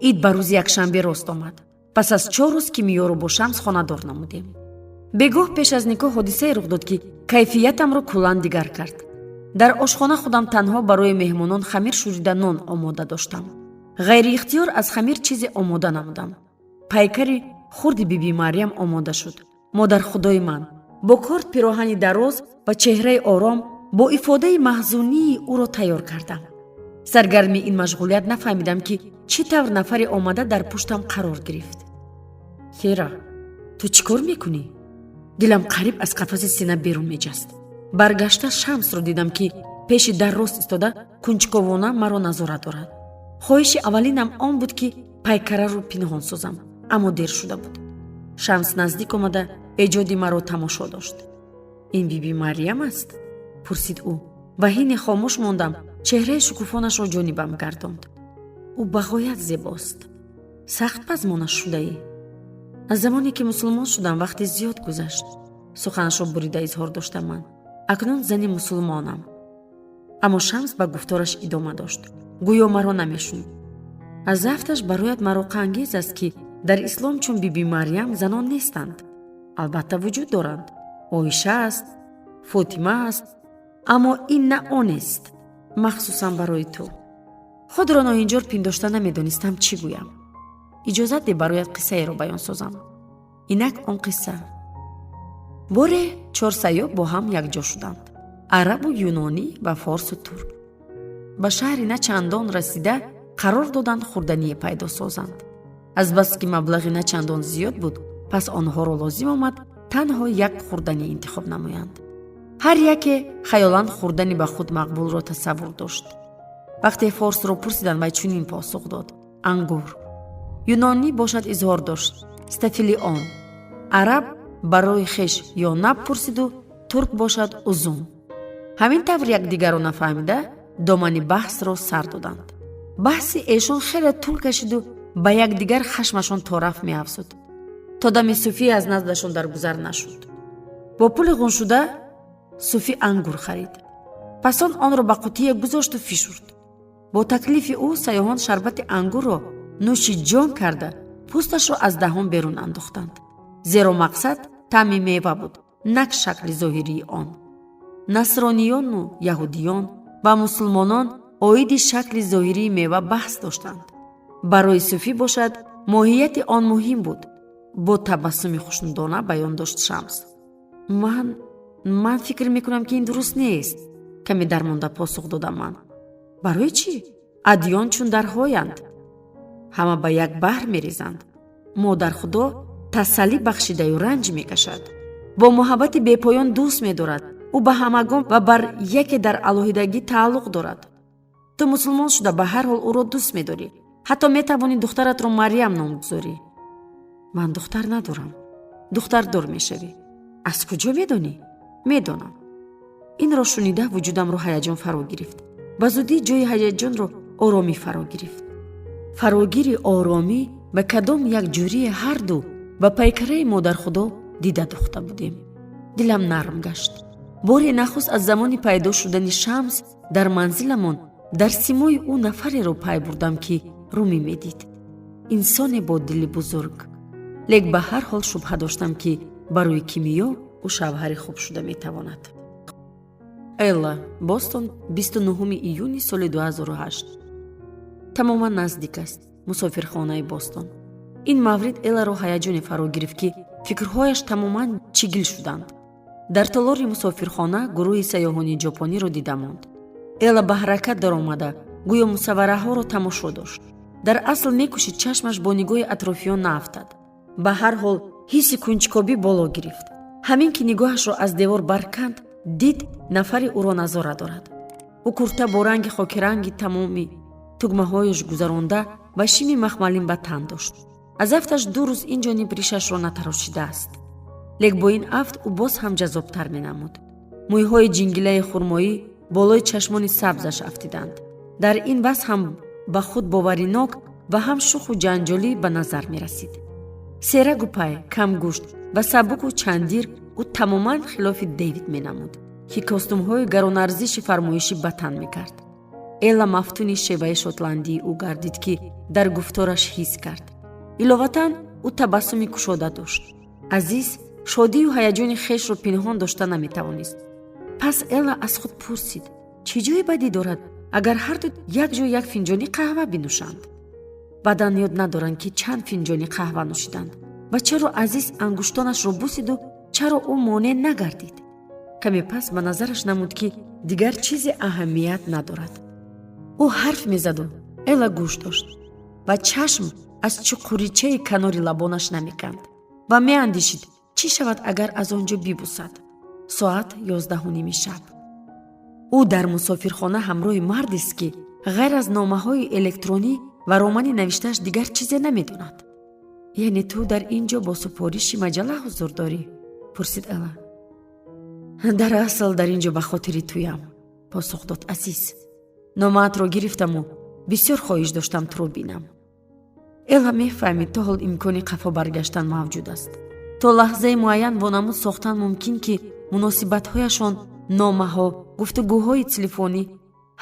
Ид ба рӯзи якшанбе рост омад. Пас аз 4 рӯз Кимиёро бо Шамс хонадор намудем. Бегоҳ пеш аз никоҳ ҳодисае рух дод, ки кайфиятамро куллан дигар кард. Дар ошхона худам танҳо барои меҳмонон хамир шӯрида нон омода доштам. Ғайриихтиёр аз хамир чизе омода намудам. Пайкари хурди Биби Марьям омода шуд. Модархудои ман бо корд пироҳани дароз ва чеҳраи ором бо ифодаи маҳзунии ӯро тайёр кардам. Саргарми ин машғулият нафаҳмидам, ки чӣ тавр нафаре омада дар пуштам қарор гирифт. Хера, ту чӣ кор мекунӣ? Дилам қариб аз қафаси сина берун меҷаст. Баргашта Шамсро дидам, ки пеши дар рост истода, кунҷковона маро назора дорад. Хоҳиши аввалинам он буд, ки пайкараро пинҳон созам, аммо дер шуда буд. Шамс наздик омада, эҷоди маро тамошо дошт. Ин Биби Марьям аст? Пурсид ӯ ва ҳине хомӯш мондам, чеҳраи шукуфонашро ҷонибам гардонд. Ӯ бағоят зебост. Сахт пазмона шудаӣ. Аз замоне ки мусулмон шудам, вақти зиёд гузашт, суханашро бурида изҳор доштам ман. Акнун зани мусулмонам. Аммо Шамс ба гуфтораш идома дошт, гӯё маро намешунид. Аз зафташ барояд мароқаангез аст, ки дар ислом чун Биби Марьям занон нестанд. Албатта, вуҷуд доранд: Оиша аст, Фотима аст, аммо ин на онест, махсусан барои ту. Худро ноҳинҷор пиндошта, намедонистам чӣ гӯям. Иҷозат де, барояд қиссаеро баён созам. Инак он қисса. Боре чор сайёҳ бо ҳам якҷо шуданд: арабу юнонӣ ва форсу турк. Ба шаҳри на чандон расида, қарор доданд хӯрдание пайдо созанд. Азбаски маблағи на чандон зиёд буд, пас онҳоро лозим омад танҳо як хӯрданӣ интихоб намоянд. Ҳар яке хаёлан хӯрдани ба худ мақбулро тасаввур дошт. Вақте форсро пурсиданд, вай чунин посух дод: ангур. Юнонӣ бошад изҳор дошт: стафилион. Араб барои хеш ёнаб пурсиду турк бошад узум. Ҳамин тавр якдигарро нафаҳмида, домани баҳсро сар доданд. Баҳси эшон хеле тӯл кашиду ба якдигар хашмашон тораф меафзуд, то дами суфӣ аз наздашон даргузар нашуд. Бо пули ғуншуда суфӣ ангур харид. Пас он онро ба қутие гузошту фишурд. Бо таклифи ӯ сайёҳон шарбати ангурро нӯши ҷон карда, пӯсташро аз даҳон берун андохтанд, зеро мақсад таъми мева буд, на шакли зоҳирии он. Насрониёну яҳудиён ва мусулмонон оиди шакли зоҳирии мева баҳс доштанд. Барои суфӣ бошад, моҳияти он муҳим буд. Бо табассуми хушнудона баён дошт Шамс. Ман фикр мекунам, ки ин дуруст нест, каме дармонда посух додам ман. Барои чӣ? Адён чун дарҳоянд, ҳама ба як баҳр мерезанд. Модархудо тасаллӣ бахшидаю ранҷ мекашад, бо муҳаббати бепоён дӯст медорад. Ӯ ба ҳамагон ва бар яке дар алоҳидагӣ тааллуқ дорад. Ту мусулмон шуда, ба ҳар ҳол ӯро дӯст медорӣ. Ҳатто метавонӣ духтаратро Марьям ном гузорӣ. Ман духтар надорам. Духтардор мешавӣ. Аз куҷо медонӣ? Медонам. Инро шунида вуҷудамро ҳаяҷон фаро гирифт. Ба зудӣ ҷои ҳаяҷонро оромӣ фаро гирифт. Фарогири оромӣ ба кадом як ҷурие ҳарду ба пайкараи Модархудо дида духта будем. Дилам нарм гашт. Бори нахуст аз замони пайдо шудани Шамс дар манзиламон дар симои ӯ нафареро пай бурдам, ки румӣ медид, инсоне бо дили бузург. Лек ба ҳар ҳол шубҳа доштам, ки барои Кимиё ӯ шавҳари хуб шуда метавонад. Элла, Бостон, 29 июни соли 2008. Тамоман наздик аст мусофирхонаи Бостон. Ин маврид Элларо ҳаяҷоне фаро гирифт, ки фикрҳояш тамоман чигил шуданд. Дар толори мусофирхона гурӯҳи сайёҳони ҷопониро дида монд. Элла ба ҳаракат даромада, гӯё мусаввараҳоро тамошо дошт. Дар асл мекӯшид, чашмаш бо нигоҳи атрофиён наафтад. Ба ҳар ҳол ҳисси кунҷкобӣ боло гирифт. Ҳамин ки нигоҳашро аз девор барканд, дид, нафаре ӯро назора дорад. Ӯ курта бо ранги хокиранги тамоми тугмаҳояш гузаронда ва шими махмалин ба тан дошт. Аз афташ 2 рӯз ин ҷониб ришашро натарошидааст, лек бо ин афт ӯ боз ҳам ҷаззобтар менамуд. Мӯйҳои ҷингилаи хурмоӣ болои чашмони сабзаш афтиданд. Дар ин вазъ ҳам ба худ боваринок ва ҳам шуху ҷанҷолӣ ба назар мерасид. Серагу пай, камгӯшт ва сабуку чандир, ӯ тамоман хилофи Дэвид менамуд, ки костюмҳои гаронарзиши фармоишӣ ба тан мекард. Элла мафтуни шеваи шотландии ӯ гардид, ки дар гуфтораш ҳис кард. Иловатан, ӯ табассуми кушода дошт. Азиз шодию ҳаяҷони хешро пинҳон дошта наметавонист. Пас Элла аз худ пурсид, чӣ ҷое бадӣ дорад, агар ҳарду як ҷо як финҷони қаҳва бинӯшанд? Баъдан ёд надоранд, ки чанд финҷони қаҳва нӯшиданд ва чаро Азиз ангуштонашро бусиду чаро ӯ монеъ нагардид. Каме пас ба назараш намуд, ки дигар чизе аҳамият надорад. Ӯ ҳарф мезаду Элла гӯш дошт ва чашм аз чуқуричаи канори лабонаш намеканд ва меандешид, чӣ шавад, агар аз он ҷо бибусад. Соат 11:30 шаб. Ӯ дар мусофирхона ҳамроҳи мардест, ки ғайр аз номаҳои электронӣ ва романи навиштааш дигар чизе намедонад. Яъне ту дар ин ҷо бо супориши маҷалла ҳузур дорӣ? Пурсид Элла. Дар асл дар ин ҷо ба хотири туям, посух дод Азиз. Номаатро гирифтаму бисёр хоҳиш доштам туро бинам. Элла мефаҳмид, то ҳол имкони қафо баргаштан мавҷуд аст. То лаҳзаи муайян вонамуд сохтан мумкин, ки муносибатҳояшон, номаҳо, гуфтугӯҳои телефонӣ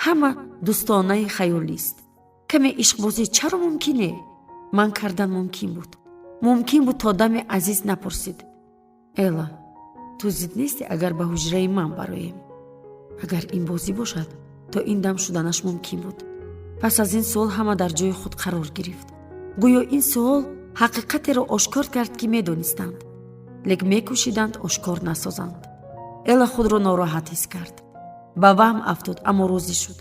ҳама дӯстонаи хаёлист. Каме ишқбозӣ чаро мумкине? Ман кардан мумкин буд. Мумкин буд, то даме Азиз напурсид: «Элла, ту зид нестӣ, агар ба ҳуҷраи ман бароем?» Агар ин бозӣ бошад, то ин дам шуданаш мумкин буд. Пас аз ин суол ҳама дар ҷои худ қарор гирифт. Гӯё ин суол ҳақиқатеро ошкор кард, ки медонистанд, лек мекӯшиданд ошкор насозанд. Элла худро нороҳат ҳис кард, ба ваҳм афтод, аммо розӣ шуд.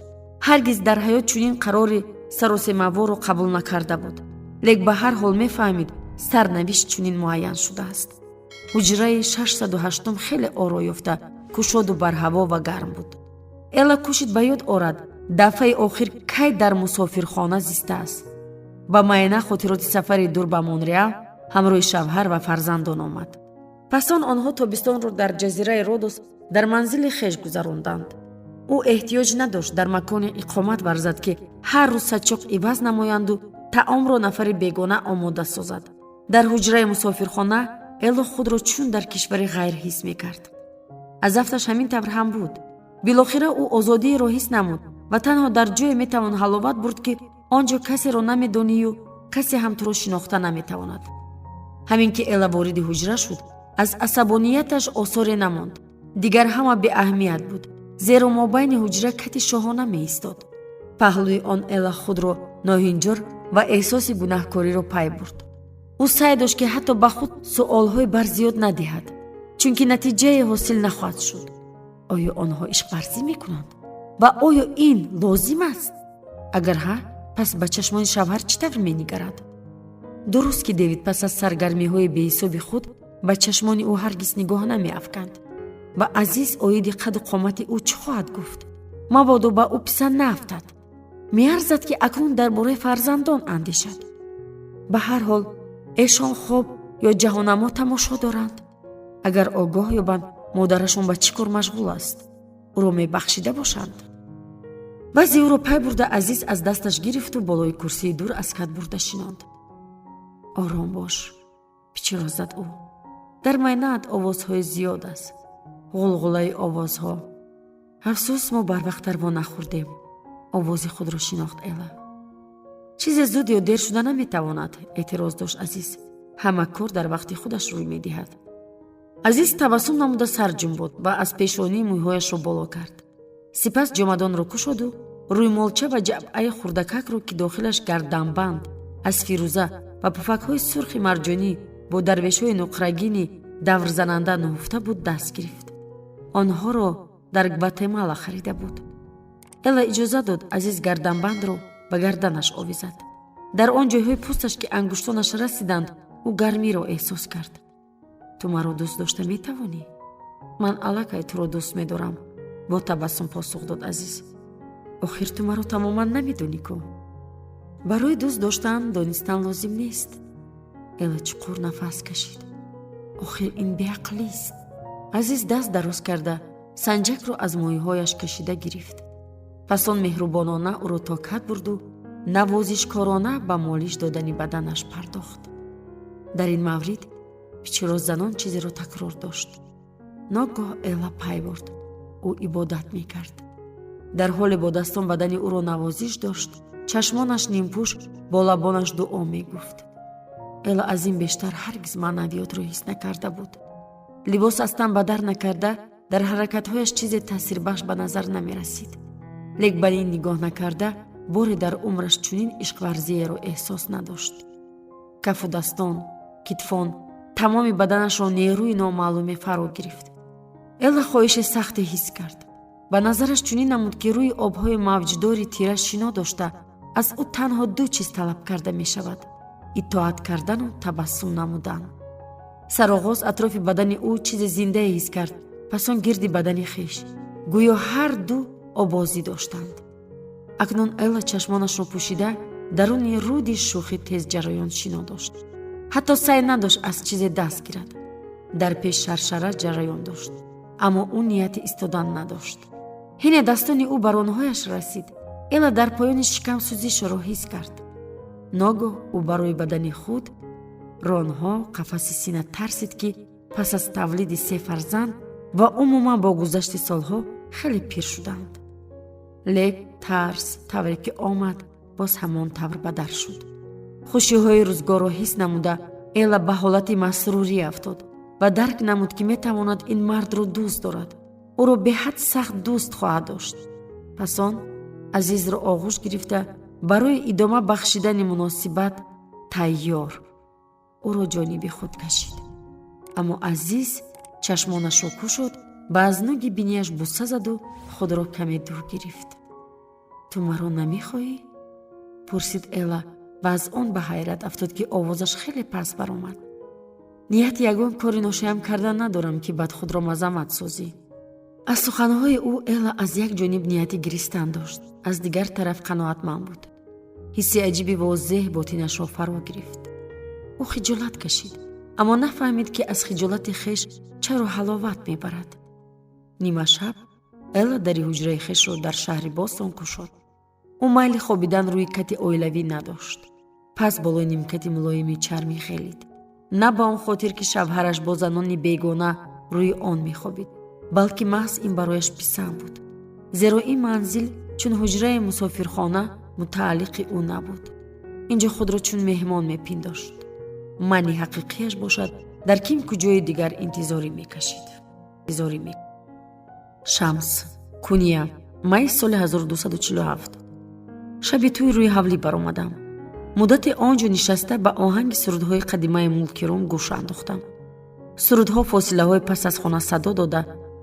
Ҳаргиз дар ҳаёт чунин қарори саросемаворо қабул накарда буд, лек ба ҳар ҳол мефаҳмид, сарнавишт чунин муайян шудааст. Ҳуҷраи 608-ум хеле оро ёфта, кушоду барҳаво ва гарм буд. Элла кӯшид ба ёд орад, дафъаи охир кай дар мусофирхона зистааст. Ба майна хотироти сафари дур ба Монреал ҳамроҳи шавҳар ва фарзандон омад. Пас он онҳо тобистонро дар ҷазираи Родос дар манзили хеш гузаронданд. Ӯ эҳтиёҷ надошт дар макони иқомат варзад, ки ҳар рӯз сачоқ иваз намоянду таомро нафари бегона омода созад. Дар ҳуҷраи мусофирхона Элло худро чун дар кишвари ғайр ҳис мекард. Аз афташ ҳамин тавр ҳам буд. Билохира ӯ озодиеро ҳис намуд ва танҳо дар ҷое метавон ҳаловат бурд, ки он ҷо касеро намедонию касе ҳам туро шинохта наметавонад. Ҳамин ки Элла вориди ҳуҷра шуд, аз асабонияташ осоре намонд. Дигар ҳама беаҳамият буд, зеро мобайни ҳуҷра кати шоҳона меистод. Паҳлӯи он Элла худро ноҳинҷор ва эҳсоси гунаҳкориро пай бурд. Ӯ саъй дошт, ки ҳатто ба худ суолҳои барзиёд надиҳад, чунки натиҷае ҳосил нахоҳад шуд. Оё онҳо ишқварзӣ мекунанд ва оё ин лозим аст? Агар ҳа, пас ба чашмони шавҳар чӣ тавр менигарад? Дуруст, ки Дэвид пас аз саргармиҳои беҳисоби худ ба чашмони ӯ ҳаргиз нигоҳ намеафканд. Ба Азиз оиди қаду қомати ӯ чӣ хоҳад гуфт? Мабодо ба ӯ писанд наафтад. Меарзад, ки акнун дар бораи фарзандон андешад. Ба ҳар ҳол, эшон хоб ё ҷаҳоннамо тамошо доранд. Агар огоҳ ёбанд, модарашон ба чӣ кор машғул аст, ӯро мебахшида бошанд. Баъзе ӯро пай бурда, Азиз аз дасташ гирифту болои курсии дур аз кат бурда шинонд. «Ором бош», пичиро зад ӯ. «Дар майнаат овозҳои зиёд аст, ғулғулаи овозҳо. Афсӯс, мо барвақттар во нахӯрдем». Овози худро шинохт Эла. «Чизе зуд ё дер шуда наметавонад», эътироз дошт Азиз. «Ҳама кор дар вақти худаш рӯй медиҳад». Азиз табассум намуда сар ҷунбод ва аз пешонии мӯйҳояшро боло кард. Сипас ҷомадонро кушоду рӯймолча ва ҷабъаи хурдакакро, ки дохилаш гарданбанд аз фирӯза ва пуфакҳои сурхи марҷонӣ бо дарвешҳои нуқрагини даврзананда нуҳуфта буд, даст гирифт. Онҳоро дар Гватемала харида буд. Эла иҷоза дод, Азиз гарданбандро ба гарданаш овезад. Дар он ҷойҳои пӯсташ, ки ангуштонаш расиданд, ӯ гармиро эҳсос кард. «Ту маро дӯст дошта метавонӣ?» «Ман аллакай туро дӯст медорам», бо табассум посух дод Азиз. «Охир ту маро тамоман намедонӣ ку?» «Барои дӯст доштан донистан лозим нест». Эла чуқур нафас кашид. Охир ин беақлист. Азиз даст дароз карда, санҷакро аз мӯйҳояш кашида гирифт. Пас он меҳрубонона ӯро то кат бурду навозишкорона ба молиш додани баданаш пардохт. Дар ин маврид пичирозанон чизеро такрор дошт. Ногоҳ Эла пай бурд, ӯ ибодат мекард. Дар ҳоле бо дастон бадани ӯро навозиш дошт, чашмонаш нимпӯш, бо лабонаш дуо мегуфт. Эла аз ин бештар ҳаргиз маънавиётро ҳис накарда буд. Либос аз тан ба дар накарда, дар ҳаракатҳояш чизе таъсирбахш ба назар намерасид. Лек ба ин нигоҳ накарда, боре дар умраш чунин ишқварзиеро эҳсос надошт. Кафу дастон, китфон, тамоми баданашро нерӯи номаълуме фаро гирифт. Эла хоҳиши сахте ҳис кард. Ба назараш чунин намуд, ки рӯи обҳои мавҷдори тира шино дошта, аз ӯ танҳо ду чиз талаб карда мешавад: итоат кардану табассум намудан. Сароғоз атрофи бадани ӯ чизи зиндае ҳис кард, пас он гирди бадани хеш. Гӯё ҳар ду обозӣ доштанд. Акнун Эла чашмонашро пӯшида, даруни руди шӯхи тезҷароён шино дошт. Ҳатто сай надошт аз чизе даст гирад. Дар пеш шаршара ҷараён дошт, аммо ӯ нияти истодан надошт. Ҳине дастони ӯ ба ронҳояш расид, Эла дар поёни шикам сӯзишро ҳис кард. Ногоҳ ӯ барои бадани худ, ронҳо, қафаси сина тарсид, ки пас аз тавлиди се фарзанд ва умуман бо гузашти солҳо хеле пир шуданд. Лек тарс тавре ки омад, боз ҳамон тавр бадар шуд. Хушиҳои рӯзгорро ҳис намуда, Эла ба ҳолати масрурӣ афтод ва дарк намуд, ки метавонад ин мардро дӯст дорад, ӯро беҳад сахт дӯст хоҳад дошт. Пас он Азизро оғӯш гирифта, барои идома бахшидани муносибат тайёр ӯро ҷониби худ кашид. Аммо Азиз чашмонашро кушод, ба аз нуги бинияш буса заду худро каме дур гирифт. «Ту маро намехоҳӣ?» пурсид Эла ва аз он ба ҳайрат афтод, ки овозаш хеле паст баромад. «Нияти ягон кори ношоям кардан надорам, ки баъд худро мазаммат созӣ». Аз суханҳои ӯ Эла аз як ҷониб нияти гиристан дошт, аз дигар тараф қаноатманд буд. Ҳисси аҷиби возеҳ ботинашро фаро гирифт. Ӯ хиҷолат кашид, аммо нафаҳмид, ки аз хиҷолати хеш чаро ҳаловат мебарад. Нимашаб Эла дари ҳуҷраи хешро дар шаҳри Бостон кушод. Ӯ майли хобидан рӯи кати оилавӣ надошт. Пас болои нимкати мулоими чармӣ хелид. На ба он хотир, ки шавҳараш бо занони бегона рӯи он мехобид, балки маҳз ин барояш писанд буд, зеро ин манзил чун ҳуҷраи мусофирхона мутааллиқи ӯ набуд. Инҷо худро чун меҳмон мепиндошт. Мани ҳақиқияш бошад, дар ким куҷои дигар интизорӣ мекашид. Шамс, Куния, майи соли 1247. Шаби тӯй рӯи ҳавлӣ баромадам. Муддате он ҷо нишаста, ба оҳанги сурудҳои қадимаи мулки Рум гӯш андохтам. Сурудҳо фосилаҳои пас аз хона садо дода,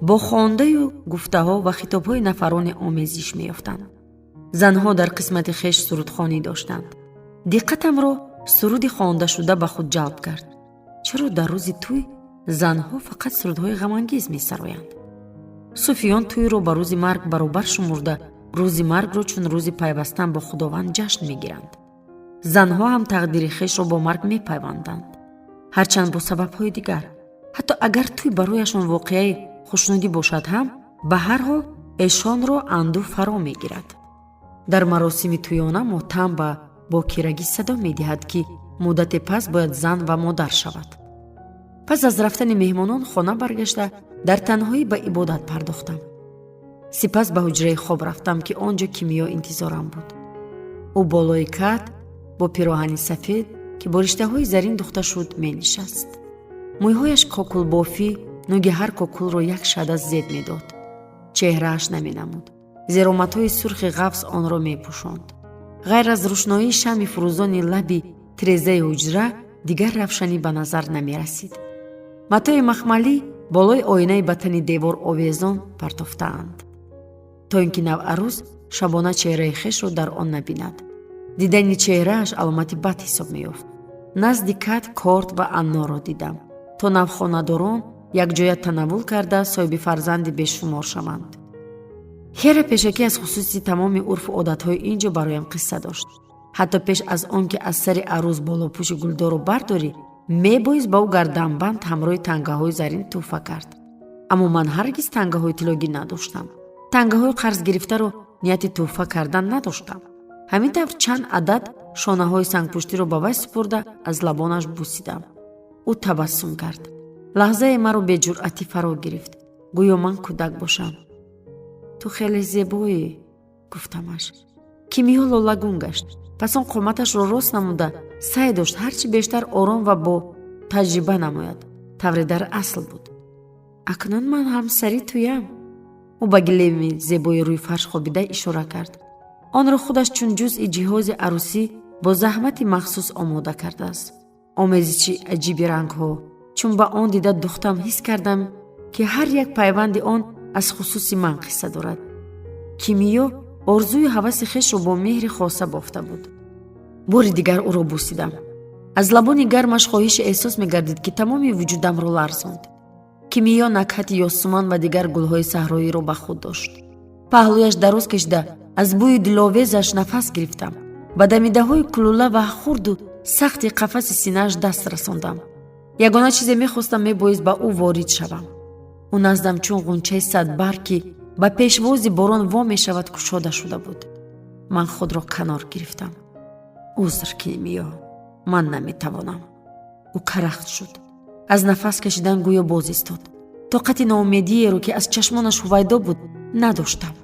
бо хондаю гуфтаҳо ва хитобҳои нафароне омезиш меёфтанд. Занҳо дар қисмати хеш сурудхонӣ доштанд. Диққатамро суруди хондашуда ба худ ҷалб кард. Чаро дар рӯзи тӯй занҳо фақат сурудҳои ғамангез месароянд? Суфиён тӯйро ба рӯзи марг баробар шумурда, рӯзи маргро чун рӯзи пайвастан бо Худованд ҷашн мегиранд. Занҳо ҳам тақдири хешро бо марг мепайванданд, ҳарчанд бо сабабҳои дигар. Ҳатто агар тӯй барояшон воқеаи хушнудӣ бошад ҳам, ба ҳар ҳол эшонро андӯҳ фаро мегирад. Дар маросими тӯёна мотам ба бокирагӣ садо медиҳад, ки муддате пас бояд зан ва модар шавад. Пас аз рафтани меҳмонон хона баргашта, дар танҳоӣ ба ибодат пардохтам. Сипас ба ҳуҷраи хоб рафтам, ки он ҷо Кимиё интизорам буд. Ӯ болои кат бо пироҳани сафед, ки бо риштаҳои зарин духта шуд, менишаст. Мӯйҳояш кокулбофӣ нуги ҳар кокулро як шада зеб медод. Чеҳрааш наменамуд, зеро матои сурхи ғафз онро мепӯшонд. Ғайр аз рӯшноии шамъи фурӯзони лаби тирезаи ҳуҷра, дигар равшанӣ ба назар намерасид. Матои махмалӣ болои оинаи ба тани девор овезон партофтаанд, то ин ки наварӯс шабона чеҳраи хешро дар он набинад. Дидани чеҳрааш аломати бад ҳисоб меёфт. Назди кат корд ва аннорро дидам, то навхонадорон якҷоя танаввул карда, соҳиби фарзанди бешумор шаванд. Хера пешакӣ аз хусуси тамоми урфу одатҳои ин ҷо бароям қисса дошт. Ҳатто пеш аз он ки аз сари арӯс болопӯши гулдорро бардорӣ, мебоист ба ӯ гарданбанд ҳамроҳи тангаҳои зарин тӯҳфа кард. Аммо ман ҳаргиз тангаҳои тиллогӣ надоштам. Тангаҳои қарз гирифтаро нияти тӯҳфа кардан надоштам. Ҳамин тавр чанд адад шонаҳои сангпуштиро ба вай супурда, аз лабонаш бусидам. Ӯ табассум кард. Лаҳзае маро беҷуръатӣ фаро гирифт, гӯё ман кӯдак бошам. «Ту хеле зебоӣ», гуфтамаш. Кимиё лолагун гашт. Пас он қоматашро рост намуда, саъй дошт ҳарчи бештар ором ва бо таҷриба намояд, тавре дар асл буд. «Акнун ман ҳамсари туям». Ӯ ба гилеми зебои рӯи фарш хобида ишора кард. Онро худаш чун ҷузъи ҷиҳози арӯсӣ бо заҳмати махсус омода кардааст. Омезиши аҷиби рангҳо! Чун ба он дида духтам, ҳис кардам, ки ҳар як пайванди он аз хусуси ман қисса дорад. Кимиё орзуи ҳаваси хешро бо меҳри хоса бофта буд. Бори дигар ӯро бусидам. Аз лабони гармаш хоҳише эҳсос мегардид, ки тамоми вуҷудамро ларзонд. Кимиё накҳати ёсуман ва дигар гулҳои саҳроиро ба худ дошт. Паҳлӯяш дароз кашида, аз бӯи диловезаш нафас гирифтам. Ба дамидаҳои кулула ва хурду сахти қафаси синааш даст расондам. Ягона чизе мехостам, мебоист ба ӯ ворид шавам. Ӯ наздам чун ғунчаи садбарг, ки ба пешвози борон во мешавад, кушода шуда буд. Ман худро канор гирифтам. «Узр, Кимиё, ман наметавонам». Ӯ карахт шуд. Аз нафас кашидан гӯё боз истод. Тоқати ноумедиеро, ки аз чашмонаш ҳувайдо буд, надоштам.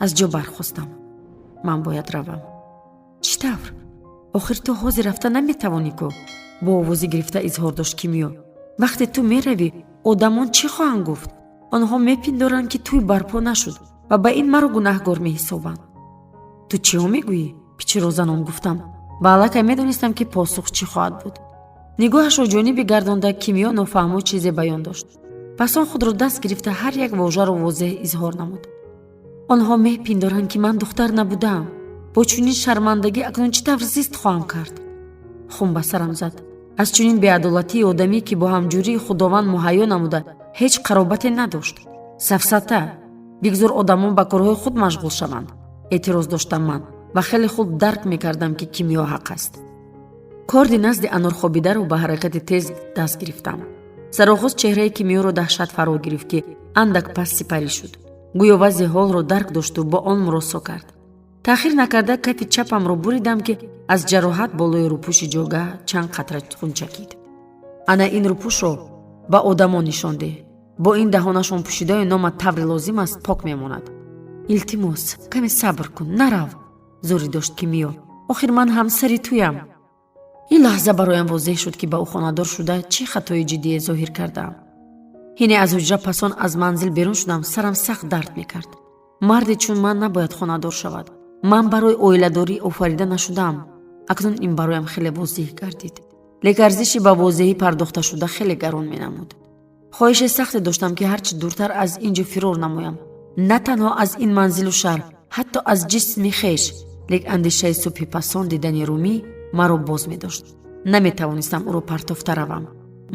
Аз ҷо бархостам. «Ман бояд равам». «Чӣ тавр? Охир ту ҳозир рафта наметавонӣ ку», бо овози гирифта изҳор дошт Кимиё. «Вақте ту меравӣ, одамон чӣ хоҳанд гуфт? Онҳо мепиндоранд, ки тӯй барпо нашуд, ва ба ин маро гунаҳгор меҳисобанд». «Ту чиҳо мегӯӣ?» пичирозанон гуфтам. Ба аллакай медонистам, ки посух чӣ хоҳад буд. Нигоҳашро ҷониби гардонда, Кимиё нофаҳмо чизе баён дошт. Пас он худро даст гирифта, ҳар як вожаро возеҳ изҳор намуд. «Онҳо мепиндоранд, ки ман духтар набудаам. Бо чунин шармандагӣ акнун чӣ тавр зист хоҳам кард?» Хун ба сарам зад. Аз чунин беадолатии одамӣ, ки бо ҳамҷурии Худованд муҳайё намуда, ҳеҷ қаробате надошт. «Сафсата! Бигзор одамон ба корҳои худ машғул шаванд», эътироз доштам ман ва хеле хуб дарк мекардам, ки Кимиё ҳақ аст. Корди назди анорхобидаро ба ҳаракати тез даст гирифтам. Сароғоз чеҳраи Кимиёро даҳшат фаро гирифт, ки андак пас сипарӣ шуд. Гӯё вазъи ҳолро дарк дошту бо он муросо кард. Таъхир накарда кафи чапамро буридам, ки аз ҷароҳат болои рӯпӯши ҷогаҳ чанд қатра хун чакид. «Ана ин рӯпӯшро ба одамон нишон деҳ. Бо ин даҳонашон пӯшидаю номат тавре лозим аст пок мемонад». «Илтимос, каме сабр кун, нарав», зорӣ дошт Кимиё. «Охир ман ҳамсари туям». Ин лаҳза бароям возеҳ шуд, ки ба ӯ хонадор шуда, чӣ хатои ҷиддие зоҳир кардаам. Ҳине аз ҳуҷра, пасон аз манзил берун шудам, сарам сахт дард мекард. Марде чун ман набояд хонадор шавад. Ман барои оиладорӣ офарида нашудаам. Акнун ин бароям хеле возеҳ гардид, лек арзиши ба возеҳӣ пардохташуда хеле гарон менамуд. Хоҳиши сахте доштам, ки ҳарчи дуртар аз ин ҷо фирор намоям, на танҳо аз ин манзилу шаҳр, ҳатто аз ҷисми хеш. Лек андешаи субҳи пасон дидани Румӣ маро боз медошт. Наметавонистам ӯро партофта равам.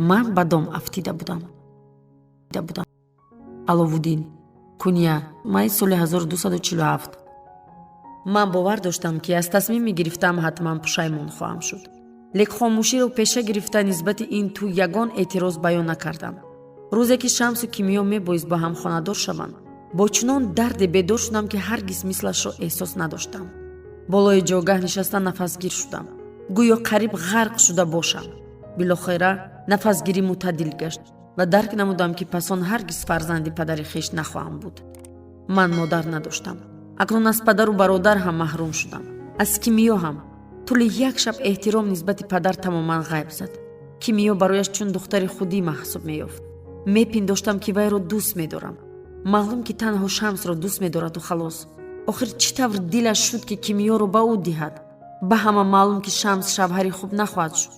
Ман ба дом афтида будам. Аловуддин, куния, май соли 1247. Ман бовар доштам, ки аз тасмими гирифтаам ҳатман пушаймон хоҳам шуд, лек хомӯширо пеша гирифта, нисбати ин тӯй ягон эътироз баён накардам. Рӯзе ки Шамсу Кимиё мебоист бо ҳам хонадор шаванд, бо чунон дарде бедор шудам, ки ҳаргиз мислашро эҳсос надоштам. Болои ҷогаҳ нишаста нафасгир шудам, гӯё қариб ғарқ шуда бошам. Билохира нафасгирӣ мӯътадил гашт ва дарк намудам, ки пасон ҳаргиз фарзанди падари хеш нахоҳам буд. Ман модар надоштам. Акнун аз падару бародар ҳам маҳрум шудам, аз Кимиё ҳам. Тӯли як шаб эҳтиром нисбати падар тамоман ғайб зад. Кимиё барояш чун духтари худӣ маҳсуб меёфт. Мепиндоштам, ки вайро дӯст медорам. Маълум, ки танҳо Шамсро дӯст медораду халос. Охир чӣ тавр дилаш шуд, ки Кимиёро ба ӯ диҳад? Ба ҳама маълум, ки Шамс шавҳари хуб нахоҳад шуд.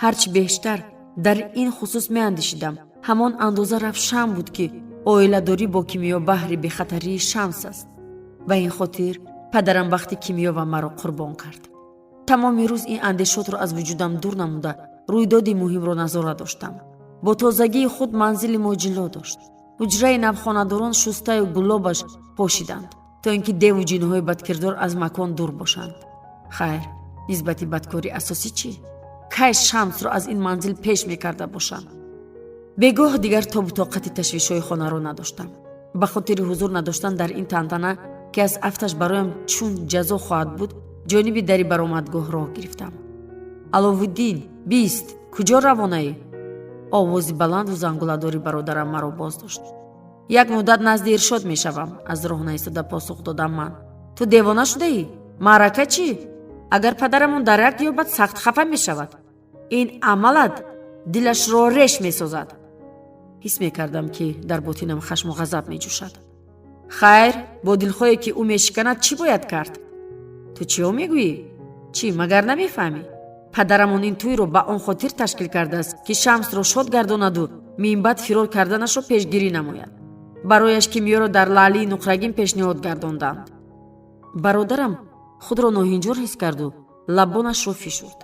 Ҳарчи бештар дар ин хусус меандешидам, ҳамон андоза равшан буд, ки оиладорӣ бо Кимиё баҳри бехатарии Шамс аст. Ба ин хотир падарам вақти Кимиё ва маро қурбон кард. Тамоми рӯз ин андешотро аз вуҷудам дур намуда, рӯйдоди муҳимро назора доштам. Бо тозагии худ манзили мо ҷило дошт. Ҳуҷраи навхонадорон шустаю гулобаш пошиданд, то ин ки деву ҷинҳои бадкирдор аз макон дур бошанд. Хайр, нисбати бадкорӣ асосӣ чӣ? Кай Шамсро аз ин манзил пеш мекарда бошам? Бегоҳ дигар тобу тоқати ташвишҳои хонаро надоштам. Ба хотири ҳузур надоштан дар ин тантана, ки аз афташ бароям чун ҷазо хоҳад буд, ҷониби дари баромадгоҳ роҳ гирифтам. «Аловуддин, бист, куҷо равонаӣ?» Овози баланду зангуладори бародарам маро боздошт. «Як муддат назди Иршод мешавам», аз роҳ наистода посух додам ман. «Ту девона шудаӣ? Маърака чӣ? Агар падарамон дарак ёбад, сахт хафа мешавад. Ин амалат дилашро реш месозад». Ҳис мекардам, ки дар ботинам хашму ғазаб меҷӯшад. Хайр, бо дилхоҳе, ки ӯ мешиканад, чӣ бояд кард? Ту чиё мегӯӣ? Чӣ, магар намефаҳмӣ? Падарамон ин тӯйро ба он хотир ташкил кардааст, ки Шамсро шод гардонаду минбаъд фирор карданашро пешгирӣ намояд. Барояш Кимиёро дар лаълии нуқрагин пешниҳод гардонданд. Бародарам худро ноҳинҷор ҳис карду лабонашро фишурд.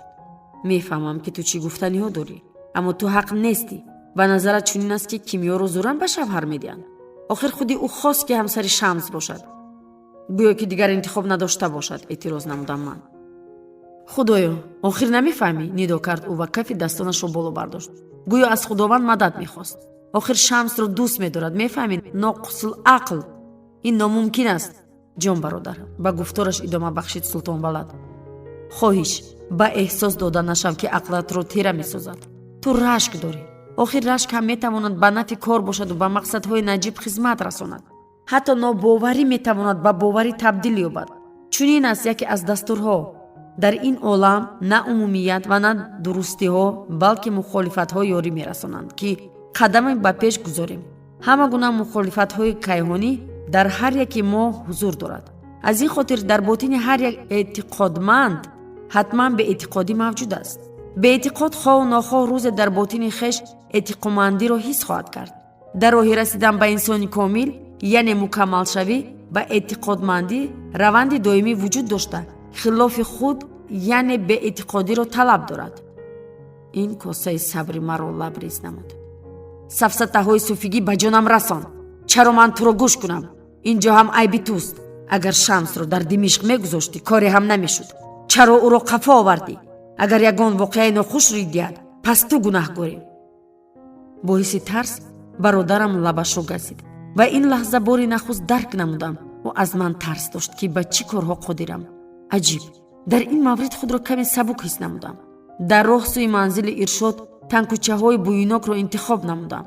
Мефаҳмам, ки ту чӣ гуфтаниҳо дорӣ, аммо ту ҳақ нестӣ. Ба назарат чунин аст, ки Кимиёро зӯран ба шавҳар медиҳанд? Охир худи ӯ хост, ки ҳамсари Шамс бошад. Гӯё ки дигар интихоб надошта бошад, эътироз намудам ман. Худоё, охир намефаҳмӣ? Нидо кард ӯ ва кафи дастонашро боло бардошт, гӯё аз Худованд мадад мехост. Охир Шамсро дӯст медорад, мефаҳмӣ, ноқисул ақл? Ин номумкин аст. Ҷон бародар, ба гуфтораш идома бахшид Султонвалад, хоҳиш, ба эҳсос дода нашав, ки ақлатро тира месозад. Ту рашк дорӣ. Охир рашк ҳам метавонад ба нафъи кор бошаду ба мақсадҳои наҷиб хизмат расонад. Ҳатто нобоварӣ метавонад ба боварӣ табдил ёбад. Чунин аст яке аз дастурҳо: дар ин олам на умумият ва на дурустиҳо, балки мухолифатҳо ёрӣ мерасонанд, ки қадаме ба пеш гузорем. Ҳама гуна мухолифатҳои кайҳонӣ дар ҳар яки мо ҳузур дорад. Аз ин хотир дар ботини ҳар як эътиқодманд ҳатман беэътиқодӣ мавҷуд аст. Беэътиқод хоҳу нохоҳ рӯзе дар ботини хеш эътиқомандиро ҳис хоҳад кард. Дар роҳи расидан ба инсони комил, яъне мукаммалшавӣ ба эътиқодмандӣ, раванди доимӣ вуҷуд дошта, хилофи худ, яъне беэътиқодиро талаб дорад. Ин косаи сабри маро лабрез намуд. Сафсатаҳои суфигӣ ба ҷонам расон. Чаро ман туро гӯш кунам? Ин ҷо ҳам айби туст. Агар Шамсро дар Димишқ мегузоштӣ, коре ҳам намешуд. Чаро ӯро қафо овардӣ? Агар ягон воқеаи нохуш рӯй диҳад, пас ту гунаҳкорӣ. Бо ҳисси тарс бародарам лабашро газид ва ин лаҳза бори нахуст дарк намудам, ӯ аз ман тарс дошт, ки ба чӣ корҳо қодирам. Аҷиб, дар ин маврид худро каме сабук ҳис намудам. Дар роҳ сӯи манзили Иршод тангкӯчаҳои бӯйнокро интихоб намудам,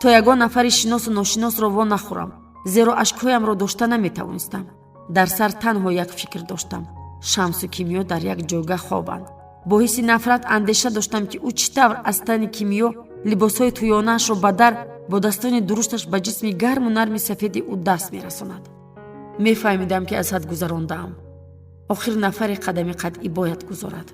то ягон нафари шиносу ношиносро во нахӯрам, зеро ашкҳоямро дошта наметавонистам. Дар сар танҳо як фикр доштам: Шамсу Кимиё дар як ҷойгаҳ хобанд. Бо ҳисси нафрат андеша доштам, ки ӯ чӣ тавр аз тани Кимиё либосҳои тӯёнаашро ба дар, бо дастони дурушташ ба ҷисми гарму нарми сафеди ӯ даст мерасонад. Мефаҳмидам, ки аз ҳад гузарондаам. Охир нафаре қадами қатъӣ бояд гузорад.